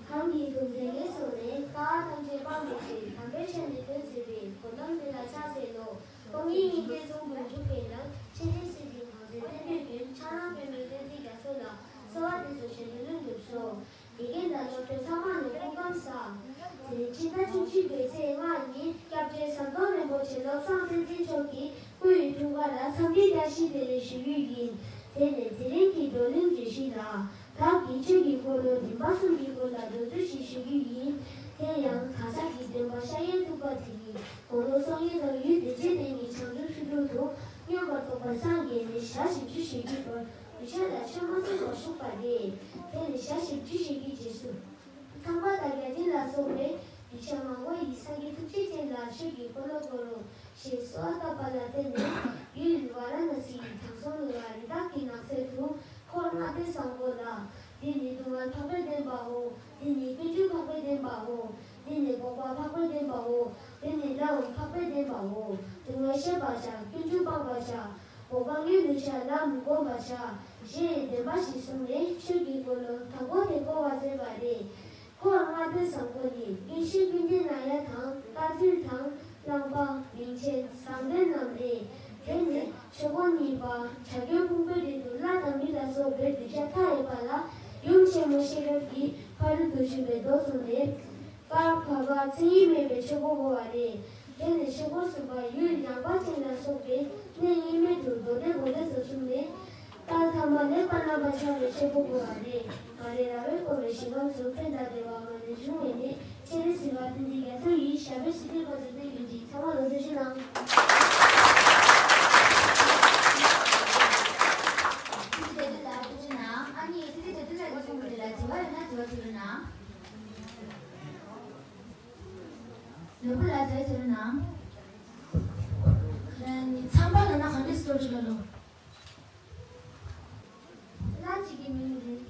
གང་གི་ཐུགས་བརྩེ་ལས་སོགས་ནས། ཀ་བ་ཐམས་ཅད་སྤངས་པའི་ཕྱིར། དམ་པའི་ཆོས་ནི་སྟོན་མཛད་པའི། གོ་ཏམ་དེ་ལ་ཕྱག་འཚལ་ལོ། སྟོང་ཉིད་སྙིང་པོའི་ཚོམ་བུར་འཇུག་པའི་ལམ། འཆད་ཁྲིད་སྲིད་པའི་གང་ཟག་བསྟན་པའི་མགོན། ཕྱག་ན་པདྨོའི་སྟོན་མཛད་རྒྱ་མཚོ་ལ། གསོལ་བ་འདེབས་སོ་བཞེད་དོན་ལྷུན་གྲུབ་སོ། དགེ་རྒན་དང་སློབ་ཕྲུག་ཚང་མ་ལ་སྐུ་ཁམས་བཟང་། དེ་རིང་ཕྱི་ཟླ་བཅུ་གཅིག་པའི་ཚེས་ལྔ་ཉིན་སྐྱབས་རྗེ་ཟམ་གདོང་རིན་པོ་ཆེ་བློ་བཟང་བསྟན་འཛིན་མཆོག་གི་སྐུ་ཡི་འཁྲུངས་སྐར་ལ་འཚམས་འདྲིའི་བཀྲ་ཤིས་བདེ་ལེགས་ཞུ་རྒྱུ་ཡིན། དེ་ནས་དེ་རིང་གི་བགྲོ་གླེང་བརྗོད་གཞི་ལ། བདག་གིས་ཆོས་ཀྱི་འཁོར་ལོ་རིམ་པ་གསུམ་གྱི་སྐོར་ལ་མདོར་བསྡུས་ཤིག་ཞུ་རྒྱུ་ཡིན། དེ་ཡང་གང་ཟག་གི་སྟོན་པ་ཤཱཀྱ་ཐུབ་པ་དེ་ཉིད་དགུང་ལོ་སོ་གཉིས་དང་ཡུལ་བདེ་ཆེན་གླིང་གི་བྱང་ཆུབ་ཆོས་དྲུག་ཏུ་མངོན་པར་རྫོགས་པར་སངས་རྒྱས་ནས་ཞག་བཞི་བཅུ་ཞེ་དགུའི་བར་གདུལ་བྱ་ལ་ཆོས་མ་གསུངས་པར་བཞུགས་པ་རེད། དེ་ནས་ཞག་བཞི་བཅུ་ཞེ་དགུའི་རྗེས་སུ། ཚངས་པ་དང་བརྒྱ་བྱིན་ལ་སོགས་པའི་གདུལ་བྱ་མང་པོ་ཡིས་སངས་རྒྱས་ཐུགས་རྗེ་ཅན་ལ་ཆོས་ཀྱི་འཁོར་ལོ་བསྐོར་རོ་ཞེས་གསོལ་བ་བཏབ་པ་ལ་བརྟེན་ནས། ཡུལ་ཝཱ་ར་ཎ་སིའི་དྲང་སྲོང་ནུས་པ་རི་དྭགས་ཀྱི་ནགས་ཚལ་དུ། འཁོར་ལྔ་སྡེ་བཟང་པོ་ལ། འདི་ནི་སྡུག་བསྔལ་འཕགས་པའི་བདེན་པའོ། འདི་ནི་ཀུན་འབྱུང་འཕགས་པའི་བདེན་པའོ། འདི་ནི་འགོག་པ་འཕགས་པའི་བདེན་པའོ། འདི་ནི་ལམ་འཕགས་པའི་བདེན་པའོ། སྡུག་བསྔལ་ཤེས་པར་བྱ། ཀུན་འབྱུང་སྤང་བར་བྱ། འགོག་པ་དངོས་ལུས་བྱ། ལམ་བསྒོམ་པར་བྱ། ཞེས་བདེན་པ་བཞི་གསུངས་ནས་ཆོས་ཀྱི་འཁོར་ལོ་དང་པོ་དེ་བསྐོར་བར་མཛད་པ་རེད། འཁོར་ལྔ་སྡེ་བཟང་པོ་ནི་ཀུན་ཤེས་ཀུན་ལྡན་ནཱ་ཡ་དང་། རྟ་ཐུལ་དང་། གླང་པ། མིང་ཆེན། བཟང་ལྡན་རྣམས་རེད། དེ་ནས་ཆོས་འཁོར་གཉིས་པ་བྱ་རྒོད་ཕུང་པོའི་རི་དུ་ལྷ་དང་མི་ལ་སོགས་པའི་གདུལ་བྱ་མཐའ་ཡས་པ་ལ་ཡུམ་ཆེན་མོ་ཤེས་རབ་ཀྱི་ཕ་རོལ་ཏུ་ཕྱིན་པའི་མདོ་གསུངས་ནས། ཀ་བ་བ་མཚན་ཉིད་མེད་པའི་ཆོས་འཁོར་བསྐོར་བ་རེད། དེ་ནས་ཆོས་འཁོར་གསུམ་པ་ཡུལ་ཡངས་པ་ཅན་ལ་སོགས་པའི་གནས་གཉིས་མེད་དུ་མདོ་སྡེ་མགོ་ལས་སུ་གསུངས་ནས། རྟ་ཐ་མ་ལེགས་པར་རྣམ་པར་འཆང་བའི་ཆོས་འཁོར་བསྐོར་བ་རེད། ང་རེ་རང་བས་བསྐོར་བའི་ཞིང་ཁམས་སུ་ཕན་དང་བདེ་བ་མ་ནས་བྱུང་བས་ནི། ཆེ་རེ་སྲིད་པ་ཏིན་ཏིག་རྒྱ་མཚོ་ཡི་ཞབས་པད་སྲིད་མཐའི་བར་དུ་གནས་གྱུར་ཅིག་ཚང་མ་ལོ་ཟེར་ཞུ་གནང་། ཨ་ནི་ཚིག་དེ་དུས་ལ་གསུང་གི་རེད་ལ་དྲི་བ་ཡོད་ན་དྲི་བ་དྲི་རོགས་གནང་། ནོར་བུ་ལ་དྲི་བ་དྲི་རོགས་གནང་། ཚངས་པ་ལ་ན་ག་འདྲས་སྟོར་ཅིག་ལ་ལོ། ལ་གཅིག་གི་མིང་རེད།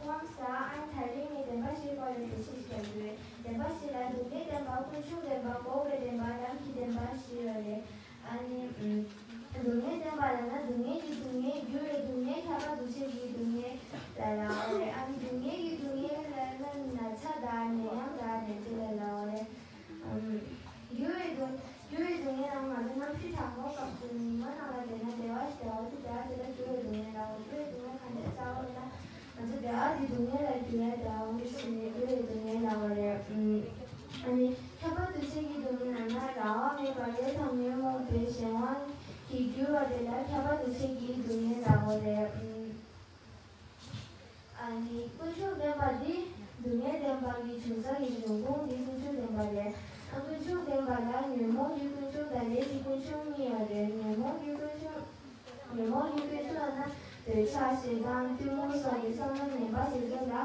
ཁོང་ས་ཨན་ཐ་རིང་ནས་བདེན་པ་བཞི་པ་ཡོད་པའི་ཕྱིར་ཞེས་པ་ཡོད། བདེན་པ་བཞི་ལ་སྡུག་བསྔལ་བདེན་པ། ཀུན་འབྱུང་བདེན་པ། འགོག་པའི་བདེན་པ། ལམ་གྱི་བདེན་པ་བཞི་ཡོད་རེད། ཨ་ནི། སྡུག་བསྔལ་བདེན་པ་ལབ་ན་སྡུག་བསྔལ་གྱི་སྡུག་བསྔལ་འགྱུར་བའི་སྡུག་བསྔལ་ཁྱབ་པ་འདུ་བྱེད་ཀྱི་སྡུག་བསྔལ་ལ་ལབ་པ་རེད། ཨ་ནི་སྡུག་བསྔལ་གྱི་སྡུག་བསྔལ་ལབ་ན་ན་ཚ་དང་ནད་ཡམས་དང་ནད་འབྱུང་ལ་ལབ་པ་རེད། འགྱུར་བའི་སྡུག་འགྱུར་བའི་སྡུག་བསྔལ་ལ་ང་ཚོ་གནམ་གཤིས་གྲང་མོའི་སྐབས་སུ་ཉི་མ་ནང་ལ་བསྡད་ན་བདེ་བ་ཞིག་བདེ་བ་ཅིག་བདེ་བ་དེ་ལ་འགྱུར་བའི་སྡུག་བསྔལ་ལབ་པ། འགྱུར་བའི་སྡུག་བསྔལ་གང་འདྲ་ལྟ་བུ་ལ་ང་ཚོ་བདེ་བ་དེ་སྡུག་བསྔལ་ལ་འགྱུར་བའི་བདེ་བ་འོང་གི་ཞིག་ནས་འགྱུར་བའི་སྡུག་བསྔལ་ལབ་པ་རེད། ཨ་ནི་ཁྱབ་པ་འདུ་བྱེད་ཀྱི་སྡུག་བསྔལ་ལབ་ན་རང་དབང་མེད་པར་ཡིད་དང་ཉོན་མོངས་པའི་གཞན་དབང་གིས་གྱུར་བ་དེ་ལ་ཁྱབ་པ་འདུ་བྱེད་ཀྱི་སྡུག་བསྔལ་ལབ་པ་རེད། ཨ་ནི་ཀུན་འབྱུང་བདེན་པ་འདི་སྡུག་བསྔལ་བདེན་པ་གི་བྱུང་ས་ཀྱི་འབྱུང་ཁུངས་འདི་ཀུན་འབྱུང་བདེན་པ་རེད། ཨ་ཀུན་འབྱུང་བདེན་པ་ལ་ཉོན་མོངས་ཀྱི་ཀུན་འབྱུང་དང་ལས་ཀྱི་ཀུན་འབྱུང་གཉིས་ཡོད་རེད། ཉོན་མོངས་ཀྱི་ཀུན་འབྱུང་ཉོན་མོངས་ཀྱི་ཀུན་འབྱུང་ལབ་ན་འདོད་ཆགས་ཞེ་སྡང་གཏི་མུག་སོགས་ཀྱི་བསམ་བློ་ངན་པ་ཞིག་ཚོ་ལ་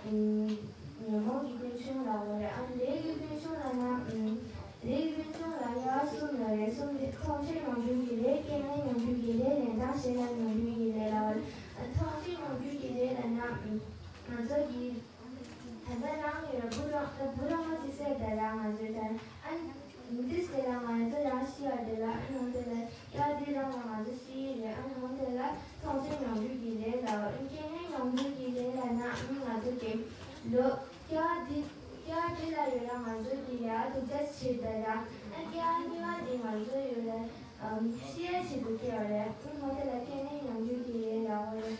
ཨུམ། ཉོན་མོངས་ཀྱི་ཀུན་འབྱུང་ལབ་པ་རེད། ཨ་ནི་ལས་ཀྱི་ཀུན་འབྱུང་ལབ་ན་ཨུམ། ལས་ཀྱི་ཀུན་འབྱུང་ལ་དབྱེ་བ་གསུམ་ཡོད་རེད། གསུམ་དེ་མཐོང་ཆོས་མྱོང་འགྱུར་གྱི་ལས། རྐྱེན་ངན་མྱོང་འགྱུར་གྱི་ལས། ལན་གྲངས་གཞན་ལ་མྱོང་འགྱུར་གྱི་ལས་ལབ་པ་རེད། ཨ་མཐོང་ཆོས་མྱོང་འགྱུར་གྱི་ལས་ལབ་ན་ཨུམ། ང་ཚོ་གི་ད་ལྟ་རང་ཡོད་བུ་རང་བུ་རང་མ་ཅི་ཟེར་ད་རང་ང་ཚོའི་ད་ཨ་ནི་འདི་ཟེར་ལ་ང་ཚོ་རང་ཤི་བ་དེ་ལ་ཨ་ནི་འོང་དེ་ལ་ཡ་འདི་རང་ལ་ང་ཚོ་ཤི་ཡི་རེད། ཨ་ནི་འོང་དེ་ལ་མཐོང་ཆོས་མྱོང་འགྱུར་གྱི་ལས་ལ་རྐྱེན་ངན་མྱོང་འགྱུར་གྱི་ལས་ལ་ན་ཨ་ནི་ང་ཚོ་གི་ལོ་ཡ་འདི་ཡ་འདི་ལ་ཡོད་ལ་ང་ཚོ་གི་ཡ་སྡུག་ཅག་ཆེ་ད་ར་ཨ་ཡ་གཉིས་པ་འདི་ང་ཚོ་ཡོད་ལ་ཤི་ཡ་ཆེད་དུ་སྐྱེ་བ་རེད། ཨ་ནི་འོང་དེ་ལ་རྐྱེན་ངན་མྱོང་འགྱུར་གྱི་ལས་ལ་འོ་རེད།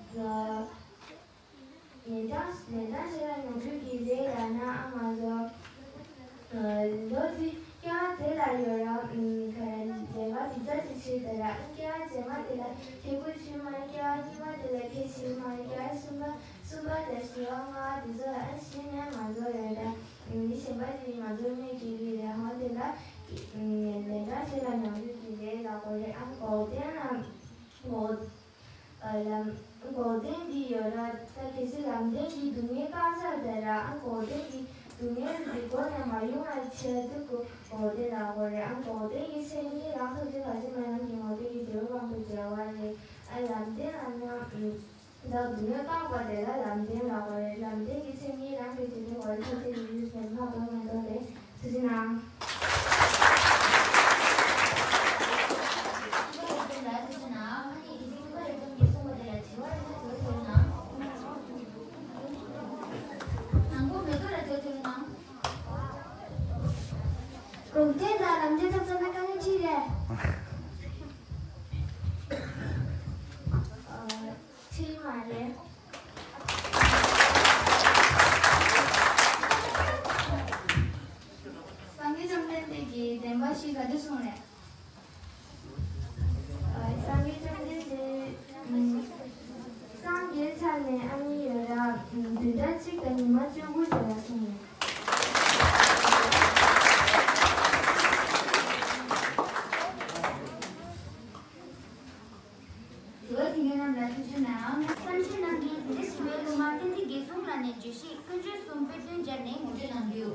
ཨ། ལན་གྲངས་ལན་གྲངས་ཞེ་ལ་མྱོང་འགྱུར་གྱི་ལས་ལ་ན་ཨ་ང་ཚོ་ལོ་དེ་ཀྱ་དེ་ལ་ཡོད་ར་ལས་ཀ་དེ་ཙམ་ཅིག་བྱེད་དེ་ར་ཨ་ཀྱ་རྗེས་མ་དེ་ལ་ཁེ་ཀུ་ཆུ་མ་ཀྱ་གཉིས་པ་དེ་ལ་ཁེ་ཆུ་མ་ཀྱ་གསུམ་པ་གསུམ་པ་དེ་བཞི་པ་ལྔ་པ་དེ་ཚོ་ཨ་གཞི་ནས་ང་ཚོ་ཡོད་ད་མི་གཞན་པ་དེ་ང་ཚོ་སྨད་ཀྱི་ལས་རེད། ཧོ་དེ་ལ་ལན་གྲངས་ཞེ་ལ་མྱོང་འགྱུར་གྱི་ལས་ལ་གོ་རེད། ཨ་གོ་དེ་ན་གོ་ལམ། འགོག་བདེན་འདི་ཡོད་ར་ད་གལ་སྲིད་ལམ་བདེན་གྱི་སྡུག་བསྔལ་བཀག་ཚར་བསྡད་ར་ཨ་འགོག་བདེན་གྱི་སྡུག་བསྔལ་འདི་མགོ་ནས་མ་ཡོང་བ་བྱས་ཏེ་འགོག་བདེན་ལ་གོ་རེད། ཨ་འགོག་བདེན་གྱི་མཚན་ཉིད་རང་ཐོག་ཏུ་ག་ཚོད་མ་ ཡོད་པ་རེད། ཨ་ལམ་སྟོན་ལབ་ན་ཨུམ། ད་སྡུག་བསྔལ་བཀག་པ་དེ་ལ་ལམ་སྟོན་ལབ་པ་རེད། ལམ་སྟོན་གྱི་མཚན་ཉིད་རང་གི་དེ་ནི་འོ་ཐུགས་རྗེ་ཆེ་ཞུ་ཞུ་ཞུ་ཞུ་ཞུ་ཞུ་ཞུ་ཞུ། ཐུགས་རྗེ་གནང་། གོང་ཚད་དང་ལམ་སྟོན་ཐོབ་ཚར་ན་དཀའ་ངལ་ཅི་རེད། ཨ། ཅི་མ་རེད། སངས་རྒྱས་བཅོམ་ལྡན་འདས་ཀྱིས་བདེན་པ་བཞི་ག་དུས་གསུངས་རེད། ཨ། སངས་རྒྱས་བཅོམ་ལྡན་འདས། ཨ། སངས་རྒྱས་ཆགས་ནས་ཨ་ནི་ཡོད་ར། ཨ། བདུན་ཕྲག་གཅིག་དང་ཉི་མ་བཅུ་དགུ་ཙམ་ལ་གསུངས་རེད། དྲི་བ་དྲིས་མཁན་རྣམས་ལ་ཐུགས་རྗེ་གནང་། བསམ་ཤེས་རྣམ་རྒྱལ་དེ་འདྲ་ཞིག་པའི་སློབ་མ་བསྟན་འཛིན་རྒྱལ་གསུམ་ལགས་ནས་བརྗོད་གཞི་ཀུན་སྤྱོད་གསུམ་དཔེ་སྟོན་སྦྱར་ནས་ངོ་སྤྲོད་གནང་རྒྱུ།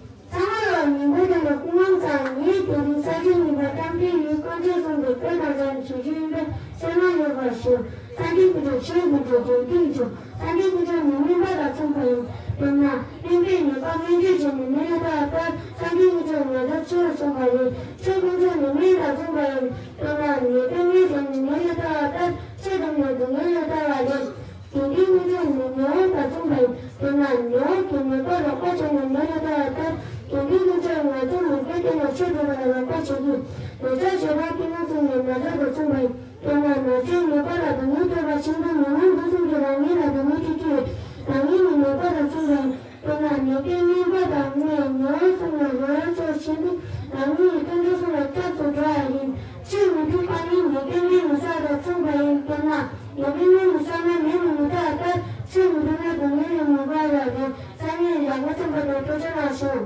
ཚང་མ་ལ་ཉིན་གུང་བདེ་ལེགས། སྐུ་ཁམས་བཟང་། ངས་དེ་རིང་ས་བཅད་གཉིས་པ་རྟ་མགྲིན་ཡུལ་ཀུན་སྤྱོད་གསུམ་དེ་བོད་ནང་བཞིན་བྱེད་རྒྱུ་ཡིན་པས་གསན་གནང་ཡོད་པར་ཞུ། སངས་རྒྱས་ཀྱི་ཆོས་ཀྱི་འབྲས་བུ་ཀུན་འབྱུང་། སངས་རྒྱས་ཀྱི་ཆོས་ནི་སྨན་པ་དང་མཚུངས་པ་ཡིན། དཔེར་ན་སྨན་པས་ནད་པར་སྨན་བཅོས་བྱས་ནས་ནད་ལས་ཐར་བ་ལྟར་སངས་རྒྱས་ཀྱི་ཆོས་ང་ཚོར་ཆོས་དང་མཚུངས་པ་ཡིན། ཆོས་ཀུན་འབྱུང་ནི་སྨན་དང་མཚུངས་པ་ཡིན། དཔེར་ན་ནད་པས་སྨན་ཟས་ནས་ནད་ལས་ཐར་བ་ལྟར་ཆོས་བསྡམས་ནས་སྡུག་བསྔལ་ལས་ཐར་བ་ཡིན། དགེ་འདུན་ཀུན་འབྱུང་ནི་ནད་དབང་དང་མཚུངས་པ་ཡིན། དཔེར་ན་ནད་དབང་གིས་ནད་པར་རོགས་པ་བྱས་ནས་ནད་ལས་ཐར་བ་ལྟར་དགེ་འདུན་ཀུན་འབྱུང་ང་ཚོ་མི་དགེ་དེ་ལ་ཆོས་སྒྲུབ་པ་ལ་རོགས་པ་བྱེད་ཀྱི། འདོད་ཆགས་ཞེ་སྡང་གཏི་མུག་གསུམ་ནི་ན་ཚ་དང་མཚུངས་པ་ཡིན། དཔེར་ན་ན་ཚའི་ནད་པ་ལ་སྡུག་བསྔལ་སྤྲད་པ་བཞིན་དུ་ཉོན་མོངས་འདི་གསུམ་གྱིས་རང་ཉིད་ལ་སྡུག་བསྔལ་སྤྲད་ཀྱི་ཡོད། རང་ཉིད་ནི་ནད་པ་དང་མཚུངས་པ་ཡིན། དཔེར་ན་ནད་པས་སྨན་པ་དང་ནད་ནད་དབང་གསུམ་ལ་རོགས་པ་བྱེད་བཞིན་དུ་རང་ཉིད་ཀྱི་ཀུན་འབྱུང་གསུམ་ལ་སྐྱབས་སུ་འགྲོ་བ་ཡིན། ཆོས་མི་སྒྲུབ་པ་ནི་ནད་པས་སྨན་མི་ཟ་དང་མཚུངས་པ་ཡིན། དཔེར་ན་ནད་པས་སྨན་མི་ཟ་ན་ནད་མི་ནད་ཐར་བ་ལྟར་ཆོས་མི་སྒྲུབ་ན་སྡུག་བསྔལ་ལས་མི་འགོག་པ་རེད། སང་ཉིན་ཡང་བསྐྱར་ཚང་མ་དང་ཐུགས་རྗེ་གནང་ཞུ།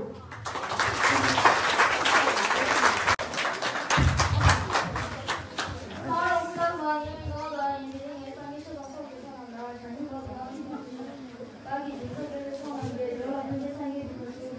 སངས་ལ་བསྔགས་པའི་སངས་རྒྱས་དཔང་རྟགས་དགོས་རེད། སངས་རྒྱས་ལ་བསྔགས་པའི་སངས་རྒྱས་དཔང་རྟགས་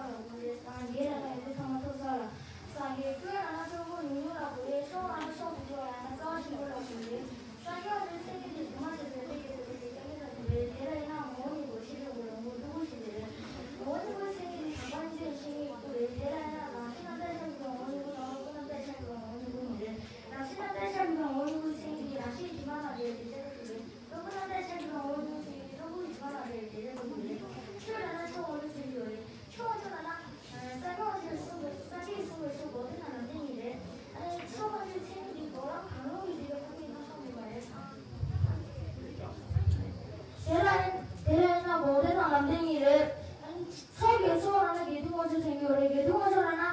དགོས་རེད། སངས་རྒྱས་ལ་བསྔགས་པའི་ཚང་མ་ཐོབ་ས་ལ། སངས་རྒྱས་སྐུ་ལ་ན་སྤྲུལ་སྐུ་ཉུང་ཉུང་ལ་དགོས་རེད། ཤོག་ལ་ན་ཤོག་བུ་ཚོ་ལ་ན་རྩ་བ་ཆེན་པོ་ལ་དགོས་རེད། སངས་རྒྱས་ཀྱི་སེང་གེ་དེ་སྒྱུ་མ་ཆེ་ཟེར་དེ་གའི་དེ་དེ་སྐད་ངན་ལ་དགོས་རེད། དེ་ལ་ཡིན་ན་ངོ་བོ་ཉིད་དགོས་ཤེས་རིག་དགོས་རེད། ངོ་བོ་སྟུག་པོ་ཞིག་རེད། ངོ་བོ་སྟུག་པོའི་སེང་གེ་དེ་དམ་པ་ཉིད་ཀྱི་ཤེས་ཉིད་དགོས་རེད། དེ་ལ་ཡིན་ན་རང་བཞིན་ལ་ལྟ་ཤ་གི་ངོ་བོ་ཉིད་དགོས་དང་སྐུ་ལ་ལྟ་ཤ་གི་ངོ་བོ་ཉིད་དགོས་མི་རེད། རང་བཞིན་ལ་ལྟ་ཤ་གི་ངོ་བོ་ཉིད་དགོས་སེང་གེ་དེ་རང་བཞིན་གྱི་མ་ལ་དེ་དེ་ཆ་དེ་རེད། ལྷུན་པོ་ལ་ལྟ་ཤ་གི་ངོ་བོ་ཉིད་ཀྱི་ལྷུན་པོ་ཡི་མ་ལ་དེ་དེ་ལས་ལྷུན་པོ་རེད། ཆོས་ལ་ན་ཆོས་འོག་ཏུ་ཟེར་གྱི་ཡོད་རེད། ཆོས་ཆོས་ལ་ན། སངས་རྒྱས་གསུངས་པའི་སངས་རྒྱས་གསུངས་པའི་ཆོས་འགོག་བདེན་དང་ལམ་བདེན་གཉིས་རེད། ཨ་ནི་ཆོས་ཀུན་འབྱུང་མཚན་ཉིད་ཀྱི་འགོག་ལམ་གང་རུང་གི་རིགས་ལ་ཁོ་ནའི་རྣམ་གཞག་མེད་པ་རེད། དེ་ལ་ཡིན་དེ་ལ་ཡིན་ན་འགོག་བདེན་དང་ལམ་བདེན་གཉིས་རེད། ཨ་ནི་ཆོས་ཀྱི་ཆོས་ལ་ན་དགེ་འདུན་དཀོན་མཆོག་ཟེར་གྱི་ཡོད་རེད། དགེ་འདུན་དཀོན་མཆོག་ལ་ན།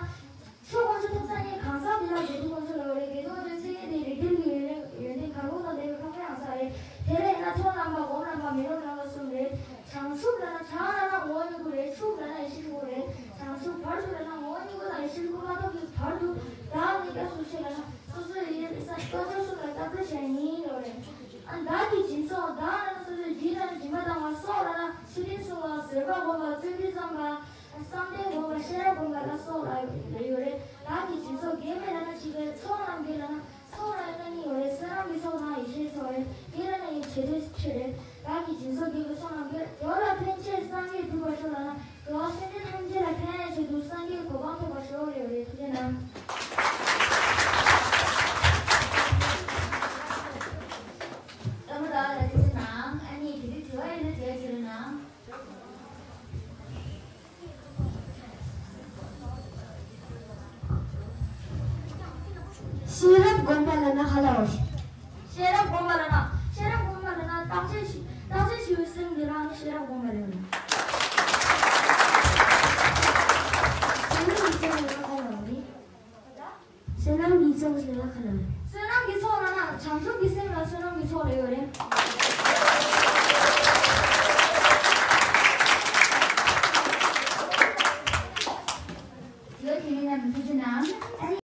ཆོས་དཀོན་མཆོག་ཐོབ་ས་ནི་གང་ཟག་དེ་ལ་དགེ་འདུན་དཀོན་མཆོག་ལབ་ཡོད་རེད། དགེ་འདུན་དཀོན་མཆོག་མཚན་ཉིད་དེ་རིགས་གཏེར་གྱི་ཡོན་ཏན་ཡོན་ཏན་གང་རུང་དང་ལྡན་པའི་ཕ་མའི་ཨང་གསར་རེད། དེ་ལ་ཡིན་ན་ཐོབ་རྣམ་པ་སྒོམ་རྣམ་པ་མི་སློབ་རྣམ་པ་གསུམ་རེད། བྱང་ཆུབ་ལབ་ན་བྱང་ལབ་ན་ངོ་བོ་ཉིད་སྐུ་རེད། ཆུབ་ལབ་ན་ཡེ་ཤེས་སྐུ་རེད། བྱང་ཆུབ་བར་དུ་ལབ་ན་ངོ་བོ་ཉིད་སྐུ་དང་ཡེ་ཤེས་སྐུ་མ་ཐོབ་ཀྱི་བར་དུ་བདག་ནི་སྐྱབས་སུ་མཆི་ལབ་ན་སོ་སོའི་ཡེ་ཤེས་སོ་སོ་སོ་ལ་སྐྱབས་འགྲོ་བྱས་ཡིན་ལབ་རེད། ཨ་བདག་གིས་སྦྱིན་སོགས། བདག་ལབ་ན་སོ་སོའི་སྦྱིན་ལབ་ན་སྦྱིན་པ་བཏང་བ། སོགས་ལབ་ན་ཆོས་འབྲེལ་སྲུང་བ། བཟོད་པ་སྒོམ་པ། བརྩོན་འགྲུས་བརྩམ་པ། བསམ་གཏན་སྒོམ་པ། ཤེས་རབ་སྒོམ་པ་ལ་སོགས་ལ་ཡོད་རེད། བདག་གིས་སྦྱིན་སོགས་དགེ་མེད་ལབ་ན་ཕྱི་པའི་ཚོགས་རྣམས་དགེ་ལབ་ན་ཚོགས་ལ་ཡོད་ན་གཉིས་ཡོད་རེད། བསོད་ནམས་ཀྱི་ཚོགས་དང་ཡེ་ཤེས་ཚོགས་རེད། དགེ་ལབ་ན་ཡི་བྱེད་འདོད་ཆེ་རེད། བདག་གིས་སྦྱིན་སོགས་དགེ་བའི་ཚོགས་རྣམས་དགེ། འགྲོ་ལ་ཕན་ཕྱིར་སངས་རྒྱས་འགྲུབ་པར་ཤོག་ལབ་ན་འགྲོ་བ་སེམས་ཅན་ཐམས་ཅད་ལ་ཕན་ཡང་ཆེད་དུ་སངས་རྒྱས་གོ་འཕང་ཐོབ་པར་ཤོག་ལབ་ཡོད་རེད། ཐུགས་རྗེ་གནང་། ལྟད་མོ་ལྟ་བ་ལ་ཐུགས་རྗེ་གནང་། ཨ་ནི་དེ་རིང་དྲི་བ་ཡིན་ན་དྲི་བ་བྱེད་རོགས་གནང་། ཤེས་རབ་སྒོམ་པ་ལབ་ན་ག་ལ་འོ།